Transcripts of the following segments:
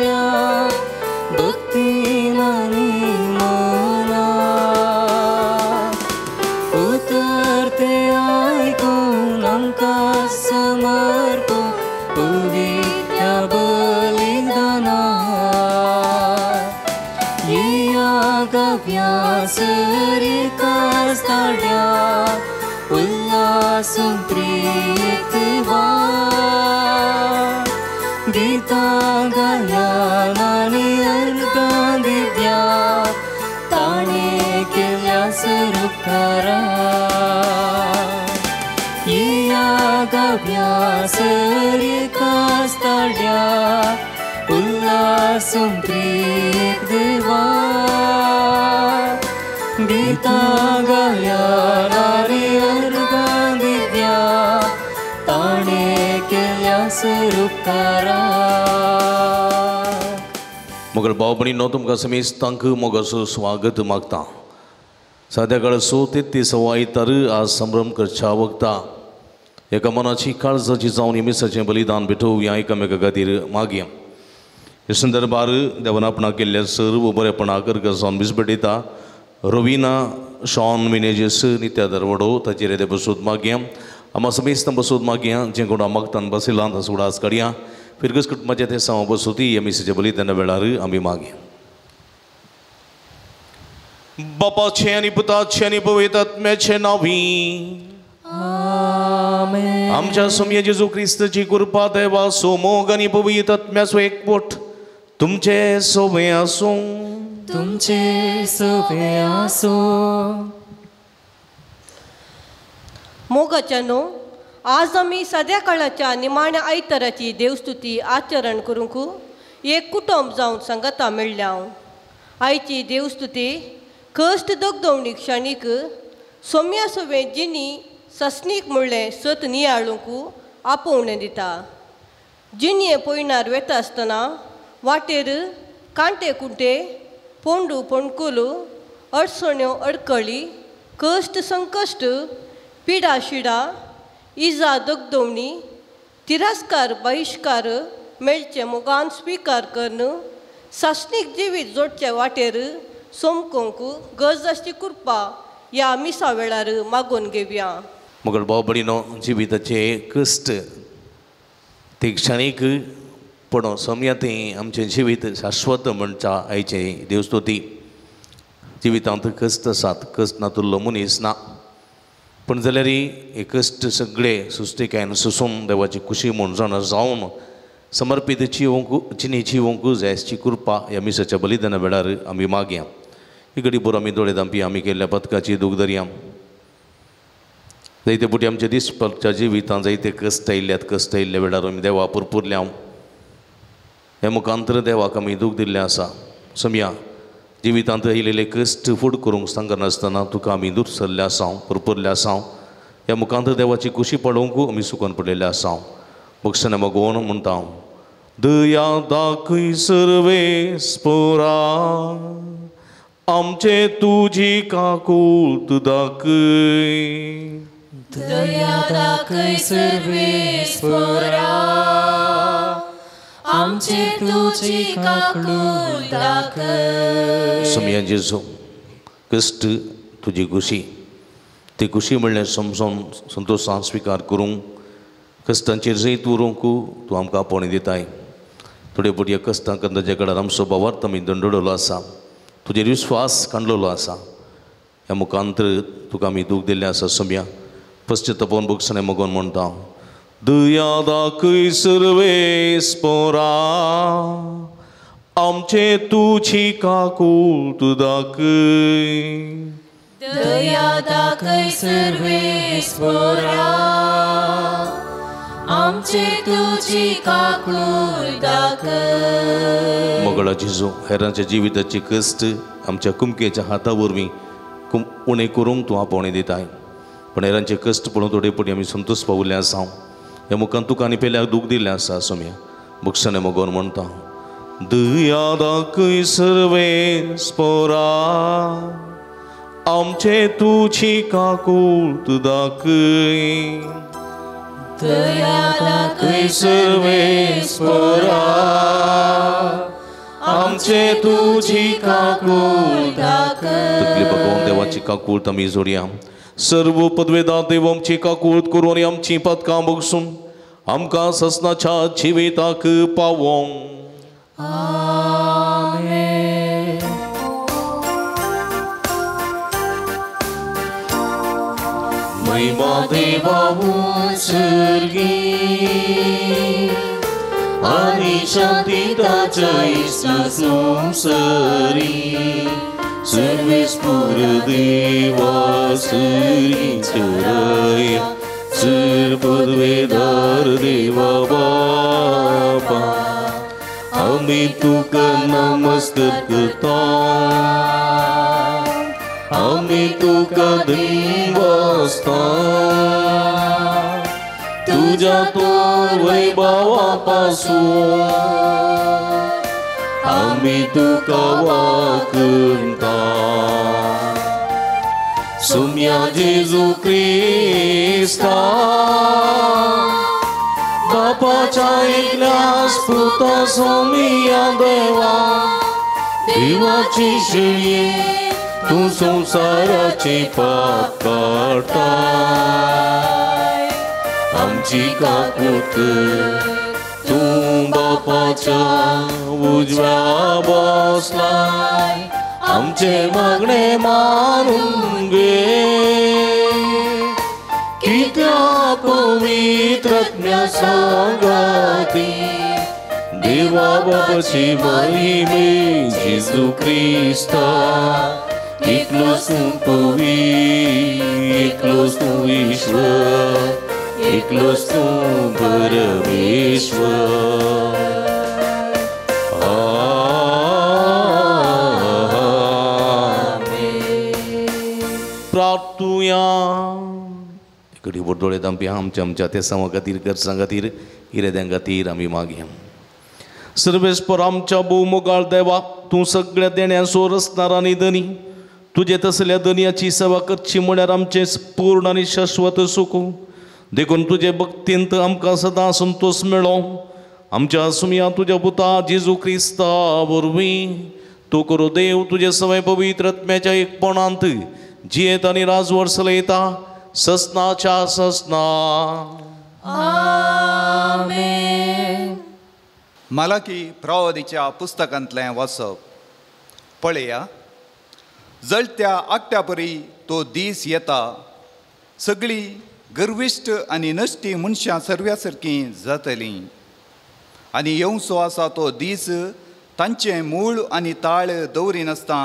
ताड्या भक्तीन आनी मना उतर ते आयकून आमकां समर्पून पवित्र बलिदाना येया गव्या सरिकास ताड्या उल्लासून प्रीतवा गीतां गायान आनी अर्गां दिव्या ताणें केल्या सरुपकारा येया गव्या सरिकास ताड्या उल्लासून प्रीतवा गीतां गायान आनी अर्गां दिव्या ताणें केल्या सरुपकारा. मगळ भाव भयणींनो, तुमकां समेस्तांक मोगाचो स्वागत मागता. साद्या काळ 33 आयतार आज संभ्रम करच्या वखता एका मनाची काळजाची जावन मिसाचें बलिदान भेटोवया एकामेका खातीर मागया. हे संदर्भार देवान आपणाक केल्ल्या सर्व बरेपणाक अर्घ जावन मीस भेटयता. रोविना शॉन मिनेजीस नित्या दरवडो ताचेर ते बसूद मागया. आमा समेस्तां बसूद मागया जें कोण मागतान बसयलां ताचो उडास काडया. फिरगस कुटुंबाचे ते साव बसोती ह्या मिसाच्या बलिदाना वेळार आमी मागया. बापाचे आनी पुताचे आनी पवित्र आत्म्याचे नांवी आमेन. आमच्या सोमया जेजू क्रिस्ताची कृपा देवाचो मोग आनी पवित्र आत्म्याचो एकवट तुमचे सोबे आसूं. तुमचे सोबे आसूं. मोगाच्यानो, आज आमी सद्या काळाच्या निमाण्या आयताराची देवस्तुती आचरण करूंक एक कुटुंब जावन सांगाता मेळ्ळ्या. आयची देवस्तुती कश्ट दगदवणी क्षणीक सोम्या सोवे जिनी ससनीक म्हणलें सत नियाळूंक आपोवणें दिता. जिणये पयणार वेता आसतना वाटेर कांटे कुंटे पोंडू पोंडकुलू अडचण्यो अडकळी कश्ट संकश्ट पिडा शिडा इजा दगदवणी तिरस्कार बहिश्कार मेळचे मोगान स्विकार करून सासणीक जिवीत जोडचे वाटेर सोमकोंक गरज आसची कृपा ह्या मिसा वेळार मागून घेवया. मगळ भाव भयणींनो, जिविताचे कश्ट ते क्षणीक पण समया तें आमचें जिवीत शाश्वत म्हणच्या आयचे देवस्तुती. जिवितांत कश्ट आसात, कश्ट नातुल्लो मनीस ना, पूण जाल्यार हे कश्ट सगळे सुस्तिकायेन सोसून देवाची खुशी म्हूण जाणा जावन समर्पीत जिवंक जिणी जिवंक जायची कृपा ह्या मिसाच्या बलिदाना वेळार आमी मागया. ही घडी पुरो आमी दोळे धांपी आमी केल्ल्या पथकाची दूख धरया. जायते पुटी आमच्या दिसपच्या जिवितांत जायते कश्ट आयिल्ल्यात, कश्ट आयिल्ल्या वेळार आमी देवा पुरपुरल्या. ह्या मुखांतर देवाक आमी दूख दिल्लें आसा. समया जिवितांत आयिल्ले कश्ट फूड करूंक सांगनासतना तुका आमी दूर सरले आसा, पुरपुरले आसा. ह्या मुखांतर देवाची खुशी पळोवंक आमी सुकोन पडलेले आसा. बक्षणा मागोवन म्हणटा, दया दाखय सर्वेस्पोरा आमचे तुजी काकूत दाखय. दया दाखय सर्वेस्पोरा आमचे तुजी काकूत दाखय. सोमया जेजू, कश्ट तुजी खुशी, ती खुशी म्हणल्यार समजून संतोशान स्विकार करूंक कश्टांचेर जैत उरूंक तूं आमकां आपोवणें दिताय. थोडे फावटी ह्या कश्टां कंदाच्या कडेन आमचो भावार्थ आमी दंडवलो आसा, तुजेर विश्वास कांडलेलो आसा. ह्या मुखांतर तुका आमी दूख दिल्लें आसा. सोमया पश्चातापान भोगसणें मागून म्हणटा, दया दाखय सर्वेस्पोरा आमचे तुजी काकूत दाखय. दया दाखय सर्वेस्पोरा आमचे तुजी काकूत दाखय. मोगळा जेजू, हेरांच्या जिविताची कश्ट आमच्या कुमकेच्या हाता वरवीं उणें करूंक तूं आपोवणें दिताय, पण हेरांचे कश्ट पळोवन थोडे फावटी आमी संतोश पावल्ले आसा. ह्या मुखान तुका आनी पेल्याक दूख दिल्लें आसा. सोमया बक्षणें मागून म्हणटा, दया दाखय सर्वेस्पोरा आमचे तुजी काकूत दाखय. दया दाखय सर्वेस्पोरा आमचे तुजी काकूळ दाखय. तकली भगवान देवाची काकूळ आमी जोडया. सर्व पदवेदार देव आमची काकूळ करून आनी आमची पदकां बगसून आमकां ससनाच्या जिविताक पावों. आमेन. महिमा देवा उत्सर्गी आनी शांती ताच्या इश्टा संवसारी सर्वेस्पर देवा सरीचराय सर पदवेदार देवा बापा आमी तुका नमस्कार करता आमी तुका दिवासता तुज्या तोर वैभवा पासून आमी तुका वाकणता. सुम्या जेजू क्रिस्ता बापाच्या एकल्या स्फुता सोमिया देवा देवाची शिळये तूं संवसाराचे पाप काडटा आमची काकूट तूं बापाच्या उजव्या बसलाय आमचे मागणे मानून घे. कित्या पवित्र आत्म्या सांगाती देवा बापाची महिमे जेजू क्रिस्ता एकलोच तूं पवी एकलोच तूं ईश्वर एकलोच तूं परमेश्वर. प्रार्थुया. इकडे दोळे दामपी आमच्या आमच्या तेसांवा खातीर गरजां खातीर इराद्यां खातीर आमी मागया. सर्वेस्पर आमच्या भोवमोगाळ देवा तूं सगळ्या देण्यांचो रचणार आनी धनी तुजे तसल्या धनयाची सेवा करची म्हळ्यार आमचें पूर्ण आनी शाश्वत सुख. देखून तुजे भक्तींत आमकां सदां संतोश मेळो. आमच्या सुमया तुज्या पुता जेजू क्रिस्ता वरवीं तूं करो देव तुजे सवय पवित्र आत्म्याच्या एकपणांत जियेत आनी राजवड चलयता ससनाच्या ससना. आमेन. मालाकी प्रवादीच्या पुस्तकांतलें वाचप. पळया जळत्या आकट्यापरी तो दीस येता सगळी गर्विश्ट आनी नश्टी मनशां सर्व्या सारकीं जातलीं आनी येवचो आसा तो दीस तांचें मूळ आनी ताळ दवरिनासतना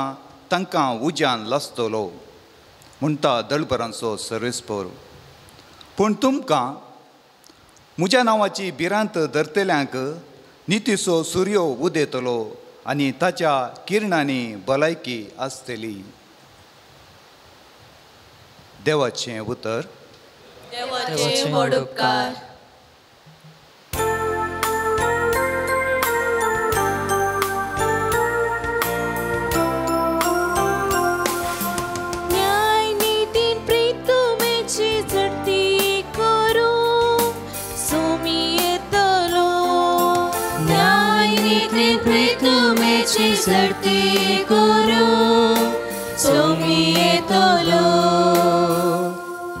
तांकां उज्यान लासतलो म्हणटा दळपरांचो सर्वेस्पर. पूण तुमकां म्हज्या नांवाची भिरांत धरतल्यांक नितीचो सुर्यो उदेतलो आनी ताच्या किरणांनी भलायकी आसतली. देवाचें उतर. देवाचे व्हड उपकार. झडती करूं सोमी येतलो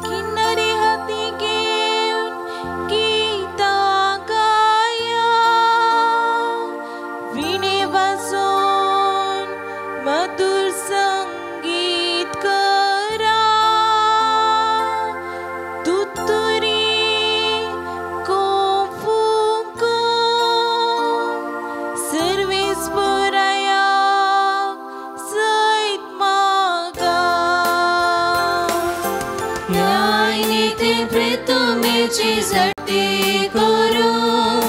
किन्नरी हाती घेवन गीतां गाया विणे वाजोवन मधुर संगीत करा तुतुरी कोफुको सर्वेस्पराया प्रितुमेची झडती करूं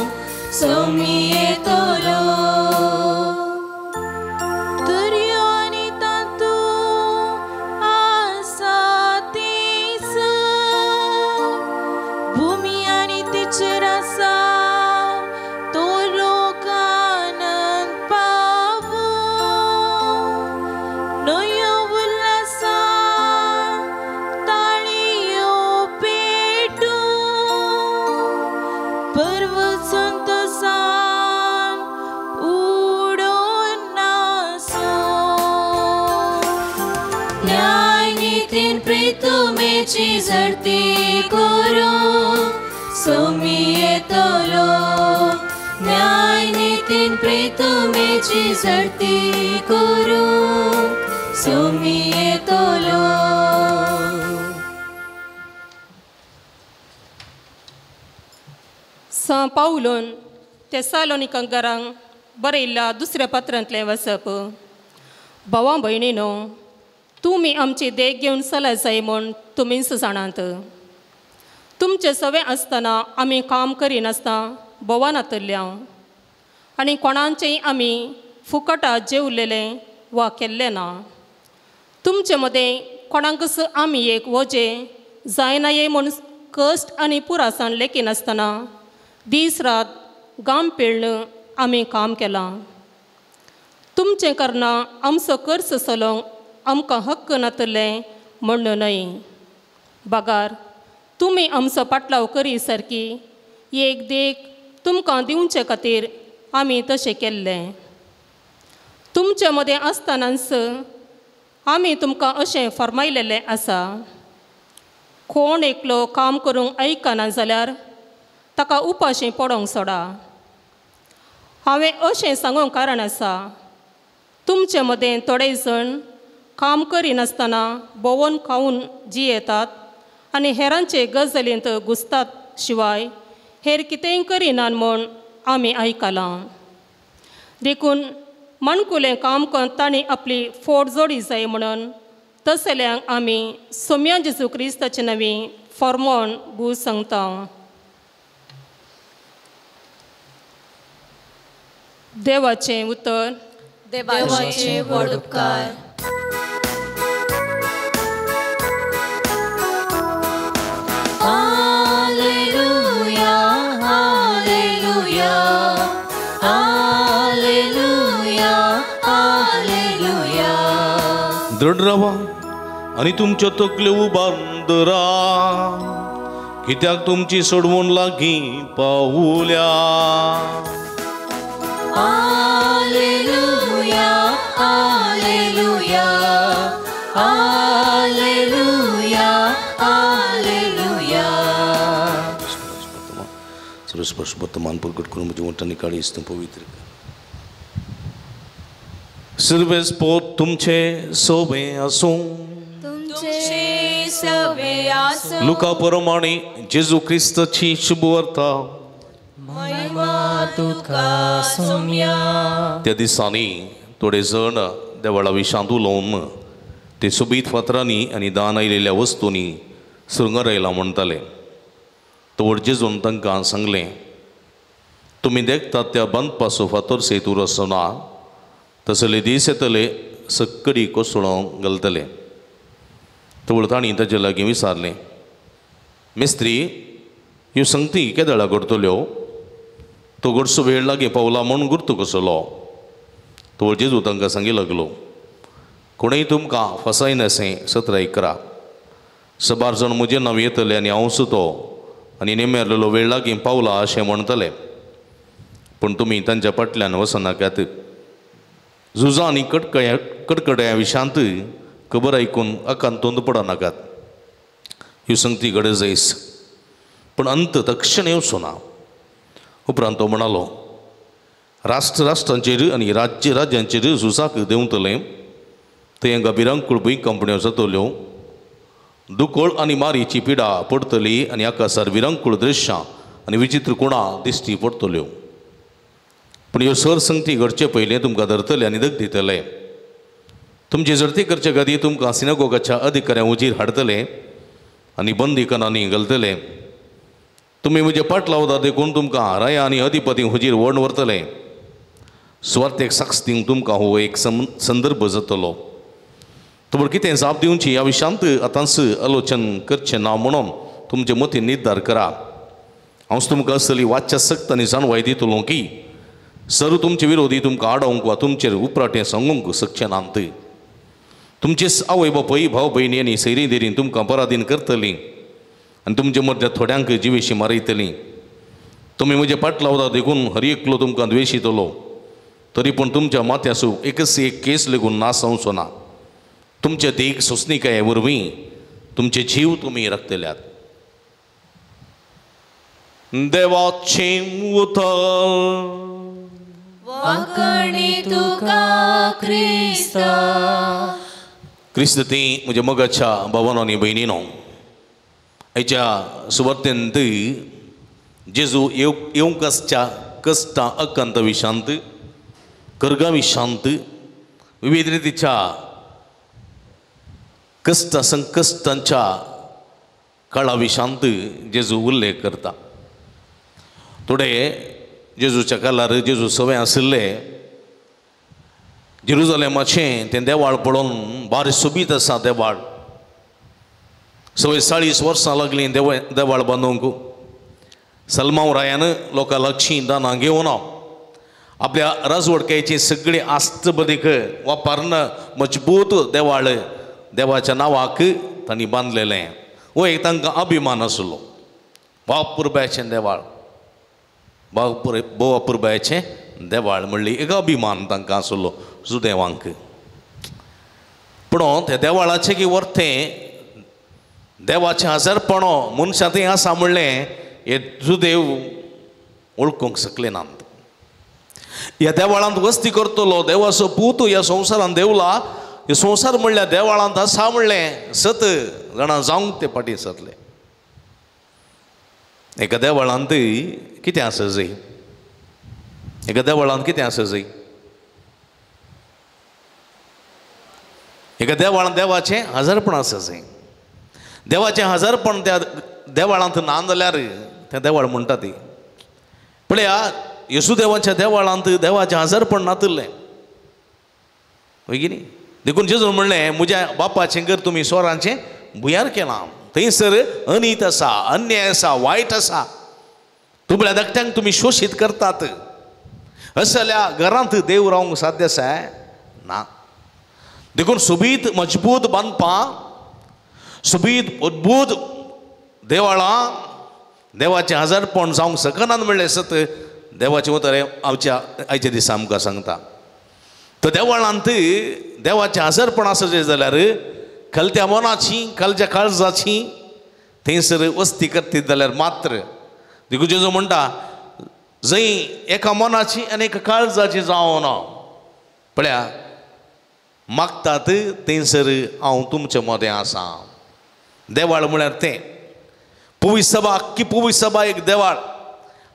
सोमी येतलो दर्यो आनी तातूंत आसा तें भुमी आनी तिचेर आसा तो लोक आनंद पावूं न्हंयो उल्हासान ताळयो पेटूं न्याय नितीन प्रितुमेची झडती करूंक सोमी येतलो. न्याय नितीन प्रितुमेची झडती करूंक सोमी येतलो. सां पावलून तेसालोनिकांक बरयल्ल्या दुसऱ्या पत्रांतलें वाचप. भावा भयणीनो, तुमी आमची देख घेवन चलत जाय म्हूण तुमीच जाणात. तुमचे सवे आसतना आमी काम करिनासतना भोवनातल्या आनी कोणाचेय आमी फुकटा जेवलेलें वा केल्लें ना. तुमचे मदें कोणाकच आमी एक वजें जायना म्हूण कश्ट आनी पुरासाण लेखिनासतना दीस रात गाम पिळ्ण आमी काम केलां. तुमचें करना आमचो खर्च चलोवंक आमकां हक्क नातलें म्हण्ण न्हय, बगार तुमी आमचो पाटलाव करी सारकी एक देख तुमकां दिवचे खातीर आमी तशें केल्लें. तुमचे मदें आसतनाच आमी तुमकां अशें फर्मायलेलें आसा, कोण एकलो काम करूंक आयकना जाल्यार ताका उपाशी पडोंक सोडा. हांवें अशें सांगूंक कारण आसा, तुमचे मदें थोडे जाण काम करिनासतना भोंवन खावन जियेतात आनी हेरांचे गजालींत घुसतात शिवाय हेर कितेंय करिनात म्हूण आमी आयकलां. देखून माणकुलें काम करून तांणी आपली फोट जोडी जाय म्हणून तसल्यांक आमी सोम्या जेजू क्रिस्ताचे नवी फॉर्मोन भूज सांगता. देवाचें उतर. देवाचे व्हड उपकार. Hallelujah, hallelujah, hallelujah, hallelujah. दृढ रावा आनी तुमच्यो तकल्यो उबारून दरा, कित्याक तुमची सोडवण लागीं पावल्या. Hallelujah, hallelujah, hallelujah, hallelujah. सर्वस्पर्श वर्तमान प्रगट करून म्हज्या वंठांनी काळीज तूं पवित्र कर. सर्वेस्पोत तुमचे सोबे आसूं. तुमचे सवे आसूं. लुका प्रमाणे जेजू क्रिस्ताची शुभवार्ता. महिमा तुका सोम्या. त्या दिसांनी थोडे जण देवळा विशांत उलोवन ते सोबीत फातरांनी आनी दान आयिल्ल्या वस्तूंनी शृंगारायला म्हणटाले. तवळ जेजून तांकां सांगलें, तुमी देखतात त्या बांदपाचो फातर सयत उरसो ना, तसले दीस येतले सक्कडी कोसळोवंक घालतले. तवळ तांणी ताजे लागीं विचारलें, मिस्त्री, ह्यो संगती केदळा घडटल्यो? तो घडसो वेळ लागीं पावला म्हूण गुर्तू कसलो? तवळ जेजू तांकां सांगी लागलो, कोणूय तुमकां फसायनासें सत्राय करा. सबार जाण म्हजें नांव येतले आनी हांवच तो आनी निमेरलेलो वेळ लागीं पावला अशें म्हणटले, पूण तुमी तांच्या फाटल्यान वचनाकात. झुजां आनी कडकड्या विशांत खबर आयकून आकांतोंद पडनाकात. ह्यो संगती गरज आयस, पूण अंत तक्षण येवचो ना. उपरांत तो म्हणालो, राष्ट्र राष्ट्रांचेर आनी राज्य राज्यांचेर झुजाक देंवतलें, थंय हांगा भिरांकूळ भुंयकांपण्यो जातल्यो, दुकळ आनी मारीची पिडा पडटली आनी आकाशार विरांकूळ दृश्यां आनी विचित्र कुणां दिश्टी पडटल्यो. पूण ह्यो सर संगती घडचे पयलीं तुमकां धरतले आनी दग दितले. तुमची झडती करचे खातीर तुमकां सिनागोगाच्या अधिकाऱ्यां हुजीर हाडटले आनी बंदीकनांनी घालतले. तुमी म्हजे पाट लावता देखून तुमकां राया आनी अधिपती हुजीर व्हड व्हरतले. सुवार्थेक साक्ष दिवंक तुमकां हो एक संदर्भ जातलो. तुमकां कितें जाप दिवची ह्या विशांत आतांच आलोचन करचें ना म्हणून तुमचे मतीन निर्धार करा. हांव तुमकां असली वाच्या सक्त आनी जाणवाय दितलो की सर तुमचे विरोधी तुमकां आडोवंक वा तुमचेर उपराटें सांगूंक शकचे नात. तुमचेच आवय बापूय भाव भयणी आनी सैरी देरीन तुमकां पराधीन करतलीं आनी तुमचे मदल्या थोड्यांक जिवेशी मारयतलीं. तुमी म्हजे पाट लावता देखून हर एकलो तुमकां द्वेशितलो, तरी पूण तुमच्या माथ्यासू एकच एक केस लेगून ना जावचो ना. तुमचे देख सोंसणीकाये वरवीं तुमचे जीव तुमी राखतल्यात. देवाचें उतर. वांकणी तुका क्रिस्ता. क्रिस्त ती म्हज्या मोगाच्या भावानो आनी भयणीनो, आयच्या सुवार्तेंत जेजू येवंक आसच्या कश्टां अकांत विशांत, कर्गा विशांत, विविध रितीच्या कश्टां संकश्टांच्या काळा विशांत जेजू उल्लेख करता. थोडे जेजूच्या कालार जेजू सवय आशिल्ले जेरुजलेमाचें तें देवाळ पळोवन बारी सोबीत आसा देवाळ. 46 वर्सां लागलीं देवाळ बांदूंक. सलमाव रायान लोकां लागशीं दानां घेवन आपल्या राजवडकायची सगळी आस्त बदीक वापरून मजबूत देवाळ देवाच्या नांवाक तांणी बांदलेलें. हो एक तांकां अभिमान आसलो. बापुरबायचें देवाळ, बोवापुरबायचें देवाळ म्हणली एक अभिमान तांकां आसलो जुदेवांक. पूण त्या देवाळाचें की वर्तें देवाचें हजारपणो मनशां थंय आसा म्हणलें हे जुदेव वळखूंक शकले नात. ह्या देवाळांत वस्ती करतलो देवाचो पूत ह्या संवसारांत देवला, हे संवसार म्हणल्यार देवाळांत आसा म्हणलें सत जाणां जावंक ते फाटीं सरले. एका देवळांत कितें आसा जय? एका देवळांत कितें आसा जय? एका देवळांत देवाचें हजारपण आसा जय. देवाचें हजारपण त्या देवळांत ना जाल्यार तें देवळ म्हणटा ती. पळया येसू देवाच्या देवळांत देवाचें हजारपण नातिल्लें, हय की न्ही? देखून जेजून म्हणलें म्हज्या बापाचें घर तुमी स्वरांचें भुंयार केलां. थंयसर अनीत आसा, अन्याय आसा, वायट आसा. दुबळ्या धाकट्यांक तुमी शोशीत करतात. असल्या घरांत देव रावंक साध्य आसा ना. देखून सोबीत मजबूत बांदपां, सोबीत अद्भूत देवाळां देवाचें हजारपण जावंक शकनात म्हणलें सत देवाचें उतर आमच्या आयच्या दिसा आमकां सांगता. तर देवळांत देवाचें हजारपण आसा जाल्यार खालत्या मनाची, खालच्या काळजाची थंयसर वस्ती करतीत जाल्यार मात्र. देखून जेजू म्हणटा जंय एका मनाची आनी एका काळजाची जावं ना, पळया मागतात थंयसर हांव तुमचे मदें आसा. देवाळ म्हळ्यार तें पुवी सभा, आख्खी पुवी सभा एक देवाळ.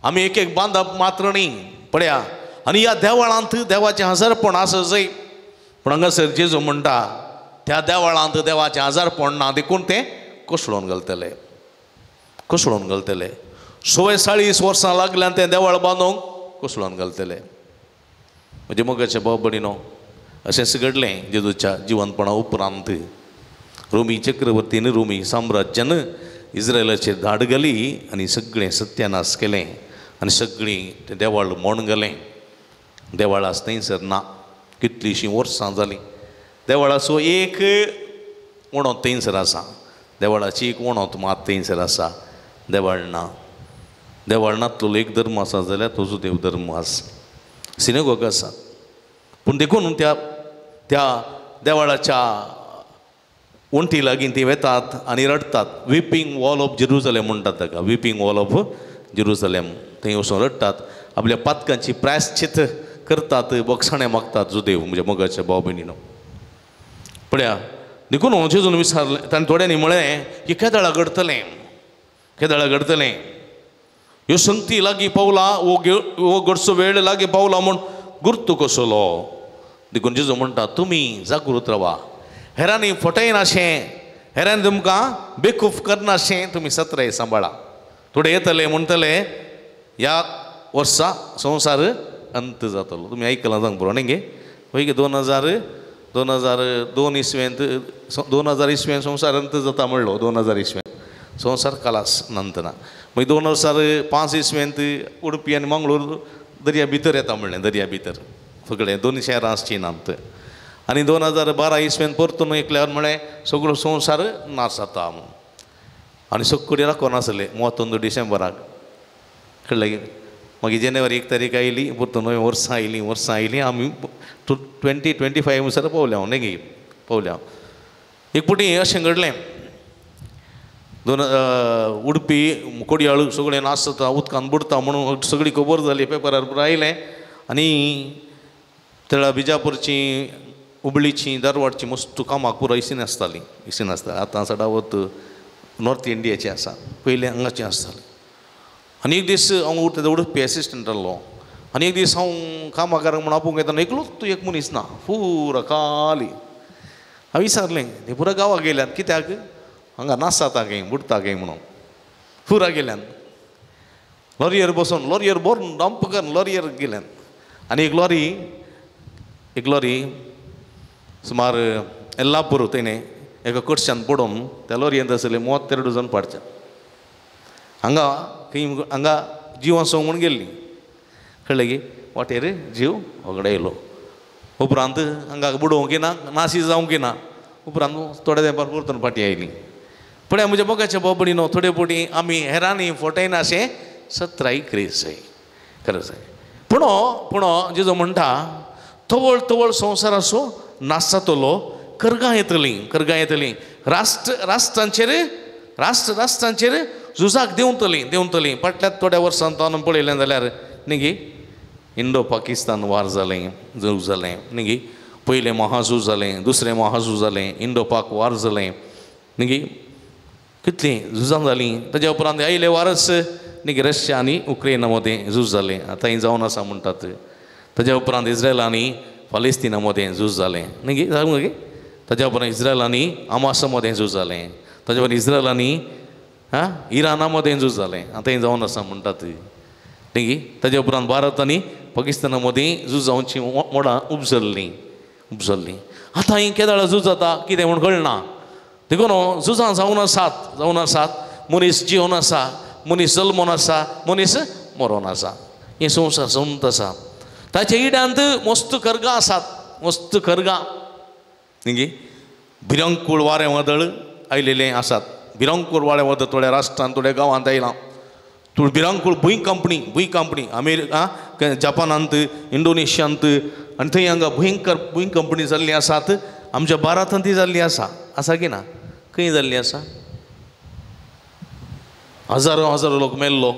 आमी एक एक बांदप मात्र न्ही. पळया आनी ह्या देवळांत देवाचें हजारपण आसा जंय. पूण हांगासर जेजू म्हणटा त्या देवळांत देवाचें हजारपण ना, देखून तें कोसळून घालतले, कोसळून घालतले. 46 वर्सां लागल्यान तें देवळ बांदूंक कोसळून घालतले. म्हजे मोगाचे भाव भयणीनो, अशेंच घडलें जेजूच्या जिवनपणा उपरांत. रोमी चक्रवर्तीन, रोमी साम्राज्यान इस्रायलाचेर धाड घाली आनी सगळें सत्यानाश केलें आनी सगळीं तें देवळ मोड घालें. देवळास थंयसर ना. कितलींशीं वर्सां जालीं. देवळाचो एक वणत थंयसर आसा, देवळाची एक वणत मात थंयसर आसा, देवळ ना. देवळ नातलो एक धर्म आसा जाल्यार तो देव धर्म आसा, सिनेगोग आसा. पूण देखून त्या त्या देवळाच्या वण्टी लागीं ती वेतात आनी रडटात. विपिंग वॉल ऑफ जेरुजलेम म्हणटात ताका, विपिंग वॉल ऑफ जेरुजलेम. थंय वचून रडटात, आपल्या पातकांची प्रायश्चित करतात, बक्षाणें मागतात जुदेव म्हज्या मोगाच्या भाव भयणीनो. पळया देखून जेजून विचारलें ताणें थोड्यांनी म्हळें की केदळा घडतलें, केदळा घडतलें, ह्यो संगती लागीं पावला, हो घडचो वेळ लागीं पावला म्हूण गुर्तू कसलो. देखून जेजू म्हणटा तुमी जागृत रावा, हेरांनी फटयनाशें, हेरांनी तुमकां बेकूफ करनाशें तुमी सत्राय सांबाळा. थोडे येतले म्हणटले ह्या वर्सा संवसार अंत जातलो. तुमी आयकलां जावंक पुरो न्ही गे? हय गे? 2002 इसवेंत, 2000 इसवेंत संवसार अंत जाता म्हणलो. 2000 इसवेंत संवसार कलास नंतना. मागीर 2005 इसवेंत उडपी आनी मंगळूर दर्या भितर येता म्हणलें, दर्या भितर सगळें दोन शहरां आसचीं नात. आनी 2012 इसवेंत परतून एकल्यार म्हळें सगळो संवसार नाश जाता म्हूण. आनी सगळी राखून आसले 31 डिसेंबराक कळ्ळें. मागीर जानेवारी 1 तारीख आयली, परतून नवीं वर्सां आयलीं, वर्सां आयलीं, आमी 2025 म्हणसर पावल्या हांव न्ही गे, पावल्या. एक पटी अशें घडलें, दोन उडपी कोडयाळ सगळें नाचता उदकान बुडता म्हणून सगळी खबर जाली, पेपरार पुरो आयलें. आनी तेळा बिजापूरची हुबळीची धारवाडची मस्त कामाक पुरो इसीन आसताली, इसीन आसताली. आतां सदावत नॉर्थ इंडियाची आसा, पयलीं हांगाची आसताली. आनी एक दीस हांव उरता उडपी एसिस्टंट आहलो आनी एक दीस हांव कामाक म्हणून आपोवंक येतना एकलोच तूं एक मनीस ना, पुरो खाली. हांवें विचारलें ते पुरो गांवाक गेल्यात कित्याक हांगा नाचता खंय बुडटा खंय म्हणून पुरा गेल्यान लॉरियर बसून लॉरियर भरून डंप करून लॉरियर गेल्यान. आनी एक लॉरी सुमार येल्लापूर तेणें एका कडच्यान पडोवन त्या लॉरियेंत आसले 32 जाण पाडच्या हांगा खंय हांगा जिवन सोंग म्हूण गेल्ली, कळ्ळें की वाटेर जीव वगडायलो. उपरांत हांगा बुडोवंक ना नासी जावंक ना, उपरांत थोड्या तेंपार परतून फाटीं आयली. पळय म्हज्या मोगाच्या बाबडीनो थोडे फावटी आमी हेरांनी फटयना अशें सत्राय क्रेज जाय, खरें जाय. पूण पूण जेजो म्हणटा तवळ तवळ संवसाराचो नाश जातलो, करगां येतलीं, करगां येतलीं, राष्ट्र राष्ट्रांचेर राष्ट्र राष्ट्रांचेर झुजाक देंवतलीं देंवतलीं. फाटल्या थोड्या वर्सांत हांवें पळयलें जाल्यार न्ही इंडो पाकिस्तान वार जालें, झूज जालें न्ही, पयलें महाझूज जालें, दुसरें महाझूज जालें, इंडो पाक वार जालें न्ही, कितलीं झुजां जालीं. ताज्या उपरांत आयले वारच न्ही रशिया आनी उक्रेना मदें झूज जालें, आतां हें जावन आसा म्हणटात. ताज्या उपरांत इस्रायल आनी फालेस्तिना मदें झूज जालें न्ही, जालें. ताज्या उपरांत इस्रायल आनी हमासा मदें झूज जालें, ताज्या उपरांत इस्रायल आनी इराणा मदें झूज जालें, आतां हें जावन आसा म्हणटात न्ही. ताज्या उपरांत भारत आनी पाकिस्ताना मदीं झूज जावची मोडां उपजल्लीं उपजल्लीं. आतां हीं केदळा झूज जाता कितें म्हूण कळना. देखून झुजां जावन आसात, जावन आसात, मनीस जिवन आसा, मनीस जल्मोन आसा, मनीस मरोन आसा, हें संवसार जमत आसा. ताच्या इड्यांत मस्त करगां आसात, मस्त करगां न्ही, भिरंकूळ वारें वादळ आयलेलें आसात. भिरंकूळ वारें वादळ थोड्या राष्ट्रांत थोड्या गांवांत आयलां. भिरांकूळ भूंयकांपणी, भूंयकांपणी अमेरिका जपानांत इंडोनेशियांत आनी थंय हांगा भयंकर भूंयकांपणी जाल्ली आसात. आमच्या भारतांत ती जाल्ली आसा, आसा की ना? खंय जाल्ली आसा? हजारो हजारो लोक मेल्लो.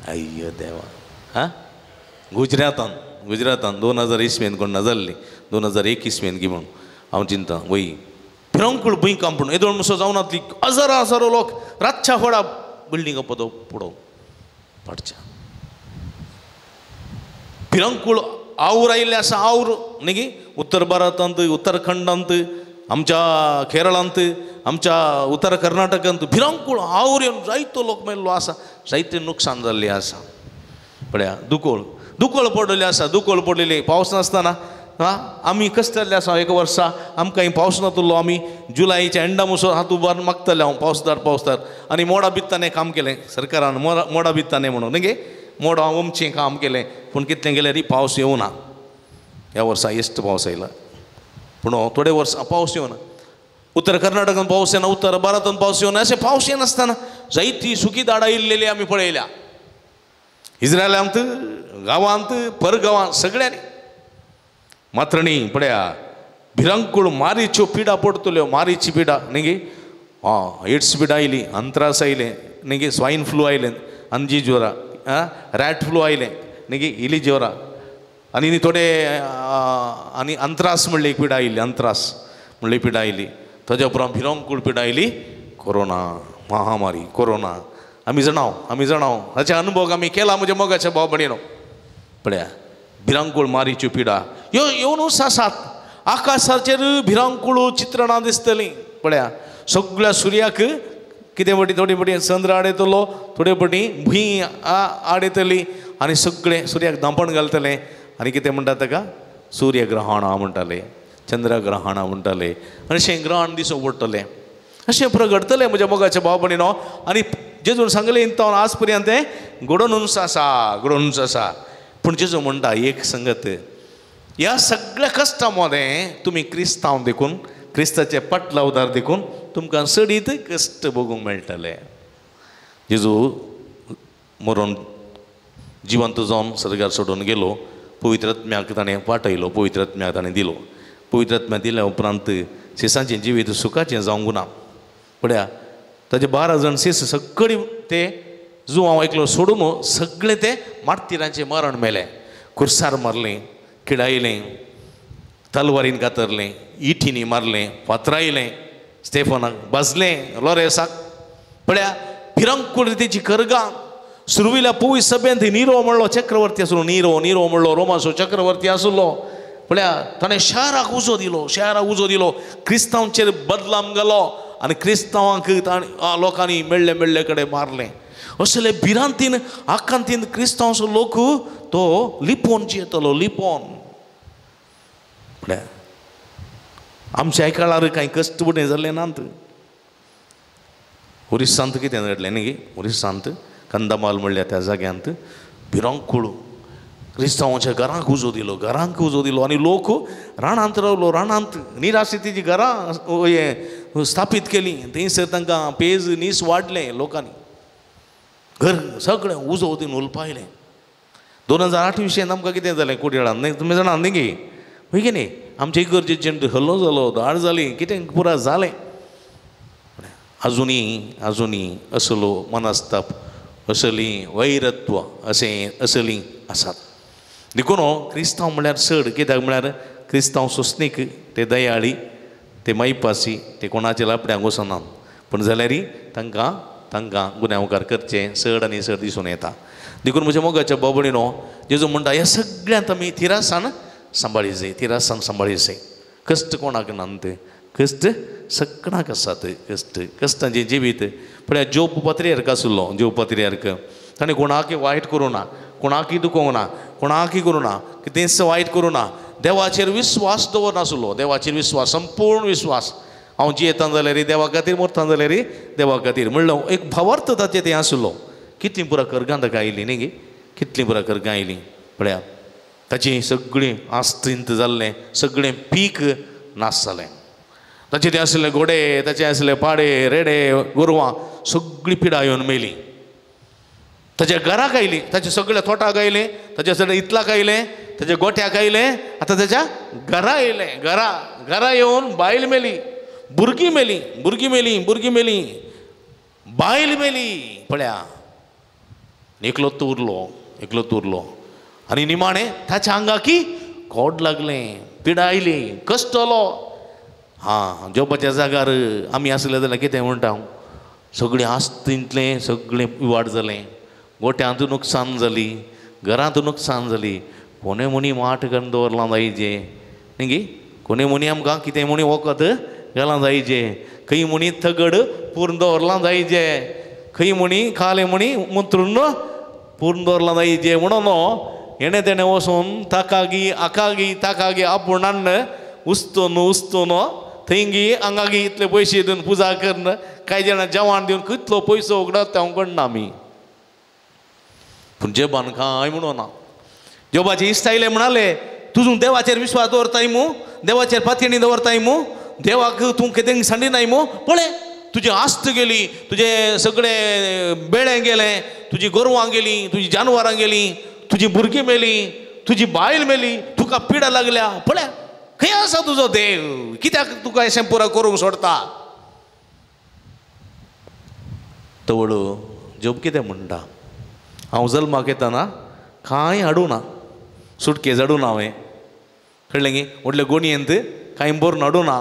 अय्यो देवा, आं, गुजरातान, गुजरातान 2000 इसवेन कोण ना जाल्ली, 2001 इसवेन की म्हूण हांव चिंता वय. भिरांकूळ भूंयकांप येदोळ मुसो जावनातली, हजारो हजारो लोक रातच्या फोडा बिल्डिंग पदो पुडो पडच्या. भिरांकूळ our आयिल्लें आसा, our न्ही, उत्तर भारतांत, उत्तराखंडांत, आमच्या केरळांत, आमच्या उत्तर कर्नाटकांत भिरांकूळ our येवन जायतो लोक मेल्लो आसा, जायतें नुकसान जाल्लें आसा. पळया दुकोळ, दुकोळ पडलेले आसा, दुकोळ पडलेले पावस नासतना आमी कश्टल्ले आसा. एका वर्सा आमकां पावस नातुल्लो, आमी जुलायच्या एंडा मुसो हात उबार मागताले हांव पावसदार पावसदार. आनी मोडा बित्ताने काम केलें सरकारान, मोडा बित्ताने म्हणून न्ही, मोडा ओमचें काम केलें, पूण कितलें गेल्यार पावस येवना. ह्या वर्सा इश्ट पावस आयला, पूण थोडे वर्सां पावस येवना. उत्तर कर्नाटकान पावस येना, उत्तर भारतान पावस येवना. अशें पावस येनासतना जायती सुकी दाडां येयल्लेली आमी पळयल्या इस्रायलांत, गांवांत, परगांवांत, सगळ्यांनी. मात्र न्ही पळया भिरांकूळ मारीच्यो पिडा पडटल्यो, मारीची पिडा न्ही, एड्स पिडा आयली, अंत्रास आयलें न्ही, स्वायन फ्लू आयलें, अंजी ज्वरा, रॅट फ्लू आयलें न्ही, इली ज्वरा, आनी थोडे आनी अंत्रास म्हणली एक पिडा आयली, अंत्रास म्हणली पिडा आयली. ताज्या उपरांत भिरांकूळ पिडा आयली कोरोना महामारी, कोरोना. आमी जाणाव, आमी जाणाव हाचे अनुभव आमी केला म्हज्या मोगाच्या भाव भयणीनो. पळया भिरांकूळ मारीच्यो पिडा ह्यो येवनूच आसात. आकाशाचेर भिरांकूळ चित्रणां दिसतलीं. पळया सगळ्या सुर्याक कितें पटी थोडी पटी चंद्र आडयतलो, थोडे पटी भूंय आडयतली आनी सगळें सुर्याक धांपण घालतलें. आनी कितें म्हणटा ताका, सूर्यग्रहणां म्हणटाले, चंद्रग्रहणां म्हणटाले, अशें ग्रहण दिसूंक पडटलें, अशें प्रगटतलें म्हज्या मोगाच्या भाव भयणीनो. आनी जेजून सांगलें इंतावन आज पर्यंत तें घडोवनूच आसा, घडोवनूच आसा. पूण जेजू म्हणटा एक संगत, ह्या सगळ्या कश्टां मदें तुमी क्रिस्तांव देखून, क्रिस्ताचे पाटलावदार देखून तुमकां चडीत कश्ट भोगूंक मेळटले. जेजू मरोन जिवंत जावन सर्गार सोडून गेलो, पवित्र आत्म्याक ताणें वाटयलो, पवित्र आत्म्याक ताणें दिलो. पवित्र आत्म्या दिल्या उपरांत शिसांचें जिवीत सुखाचें जावंक ना. पळया ताजे 12 जाण शिस सगळी ते जुवांव एकलो सोडून सगळे ते मार्तिरांचें मरण मेले. कुर्सार मारलें, किडायलें, तलवारीन कातरलें, इठींनी मारलें, फातरायलें, स्टेफनाक भाजलें, लोरेसाक. पळया भिरांकूळ रितीची करगां. सुरविल्या पवी सभेंत निरो म्हणलो चक्रवर्ती आसलो, निरो निरो म्हणलो रोमाचो चक्रवर्ती आसलो. पळया ताणें शाराक उजो दिलो, शाराक उजो दिलो, क्रिस्तांवचेर बदलाम घालो आनी क्रिस्तांवांक ताणें लोकांनी मेळ्ळे मेळ्ळे कडेन मारलें. असले भिरांतीन आकांतीन क्रिस्तांवचो लोक तो लिपोवन जियेतलो, लिपोवन. पळया आमच्या काळार कांय कश्ट बुडे जाल्ले नात. ओरिसांत कितें घडलें न्ही, ओरिसांत कंदमाल म्हणल्यार त्या जाग्यांत भिरांकूळ क्रिस्तांवाच्या घरांक उजो दिलो, घरांक उजो दिलो आनी लोक रानांत रावलो. रानांत निराशितीची घरां हें स्थापीत केली. थंयसर तांकां पेज नीस वाडलें लोकांनी, घर सगळें उजो दिवन उलपायलें. 2008 विशयांत आमकां कितें जालें कुडयाळान न्ही, तुमी जाणा न्ही गे, हय की न्ही? आमचे इगर्जेचेर हल्लो जालो, धाड जाली, कितें पुरा जालें. अजुनूय अजुनूय असलो मनस्ताप, असली वैरत्व अशें असलीं आसात. देखून क्रिस्तांव म्हळ्यार चड कित्याक म्हळ्यार क्रिस्तांव सोंसणीक, ते दयाळी, ते मायपासी, ते कोणाचे लापड्यांक वचनात. पूण जाल्यारय तांकां तांकां गुन्यांवकार करचें चड आनी चड दिसून येता. देखून म्हज्या मोगाच्या बाबडीनो, जेजू म्हणटा ह्या सगळ्यांत आमी थिरासान सांबाळी जाय, थिरासान सांबाळी जाय. कश्ट कोणाक नात, कश्ट सगळ्यांक आसात. कश्ट कश्टांचें जिवीत. पळया जोब पात्रियार्क आसलो, जोब पात्रियार्क ताणें कोणाकय वायट करूं ना, कोणाकय दुखोवंक ना, कोणाकय करूं ना, कितेंच वायट करूं ना. देवाचेर विस्वास दवरनासलो, देवाचेर विस्वास, संपूर्ण विस्वास. हांव जियेता जाल्यार देवा खातीर, मरता जाल्यार देवा खातीर म्हणलो एक भावार्थ ताचें तें आसलो. कितलीं पुरा करगां ताका आयलीं न्ही गे, कितलीं पुरा करगां आयलीं. पळया ताचें सगळें आस्तींत जाल्लें सगळें पीक नाश जालें. ताचे ते आसले घोडे, ताचे आसले पाडे, रेडे, गोरवां सगळीं पिडा येवन मेली. ताच्या घराक आयली, ताच्या सगळ्या तोटाक आयलें, ताच्या सगळ्या इतलाक आयलें, ताच्या गोठ्याक आयलें, आतां ताच्या घरा येयलें. घरा घरा येवन बायल मेली, भुरगीं मेली, भुरगीं मेली, भुरगीं मेली, बायल मेली. पळया एकलोच उरलो, एकलोच उरलो. आनी निमाणें ताच्या आंगाकी कोड लागलें, पिडा आयली, कश्ट जालो. हां, जोबाच्या जाग्यार आमी आसले जाल्यार कितें म्हणटा, सगळें आस्तींतलें सगळें इवाड जालें, गोट्यांत नुकसान जाली, घरांत नुकसान जाली. कोणे म्हणी माठ करून दवरलां जायजे न्ही गे, कोणे म्हणी आमकां कितें म्हणी वखद घालां जायजे, खंय म्हणी थगड पुरून दवरलां जायजे, खंय म्हणी खालें म्हणी मुत्रून पुरून दवरलां जायजे. म्हणून हेणें तेणें वचून ताकागी आकागी ताकागी आपूण हाडून उस्तून उस्तून थंयगी हांगागी इतले पयशे दिवन पुजा करून कांय जाणां जेवण दिवन कितलो पयसो उगडत तें हांव आमी. पूण जेबान कांय म्हणून ना. जोबाचे इश्ट आयले म्हणाले, तुजून देवाचेर विश्वास दवरताय मू, देवाचेर पातयेणी दवरताय मू, देवाक तूं कितें सांडिनाय मू, पळय तुजी आस्त गेली, तुजें सगळें बेळें गेलें, तुजी गोरवां गेलीं, तुजी जानवरां गेलीं, तुजी भुरगीं मेलीं, तुजी बायल मेली, तुका पिडा लागल्या, पळय खंय आसा तुजो देव, कित्याक तुका अशें पुरा करूंक सोडता. तवळ जोब कितें म्हणटा, हांव जल्माक येतना कांय हाडूं ना, सुटकेज हाडूं ना हांवें, कळ्ळें गी, व्हडले गोणयेंत कांय भरून हाडूं ना,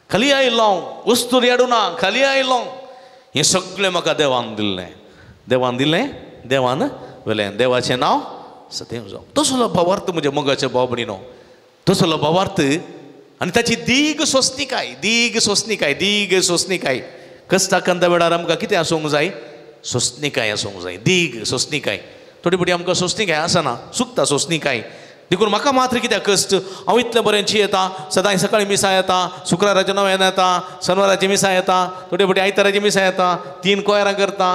खाली आयलो हांव, वस्तूरी हाडूं ना, खाली आयलो. हें सगळें म्हाका देवान दिल्लें, देवान दिलें, देवान वेलें, देवाचें नांव सदैव जावं. तसलो भावार्थ म्हज्या मोगाच्या भाव भयणीनो, तसलो भावार्थ आनी ताची दीग सोंसणीकाय, दीग सोंसणीकाय, दीग सोंसणीकाय. कश्टाकांता वेळार आमकां कितें आसूंक जाय, सोंसणीकाय आसूंक जाय, दीग सोंसणीकाय. थोडी फावटी आमकां सोंसणीकाय आसना, चुकता सोंसणीकाय. देखून म्हाका मात्र कित्याक कश्ट, हांव इतलें बरें चियेता, सदांय सकाळीं मिसां येता, शुक्राराचें नव्यान येता, शनवाराची मिसां येता, थोडे फावटी आयताराची मिसां येता, 3 कोयरां करता,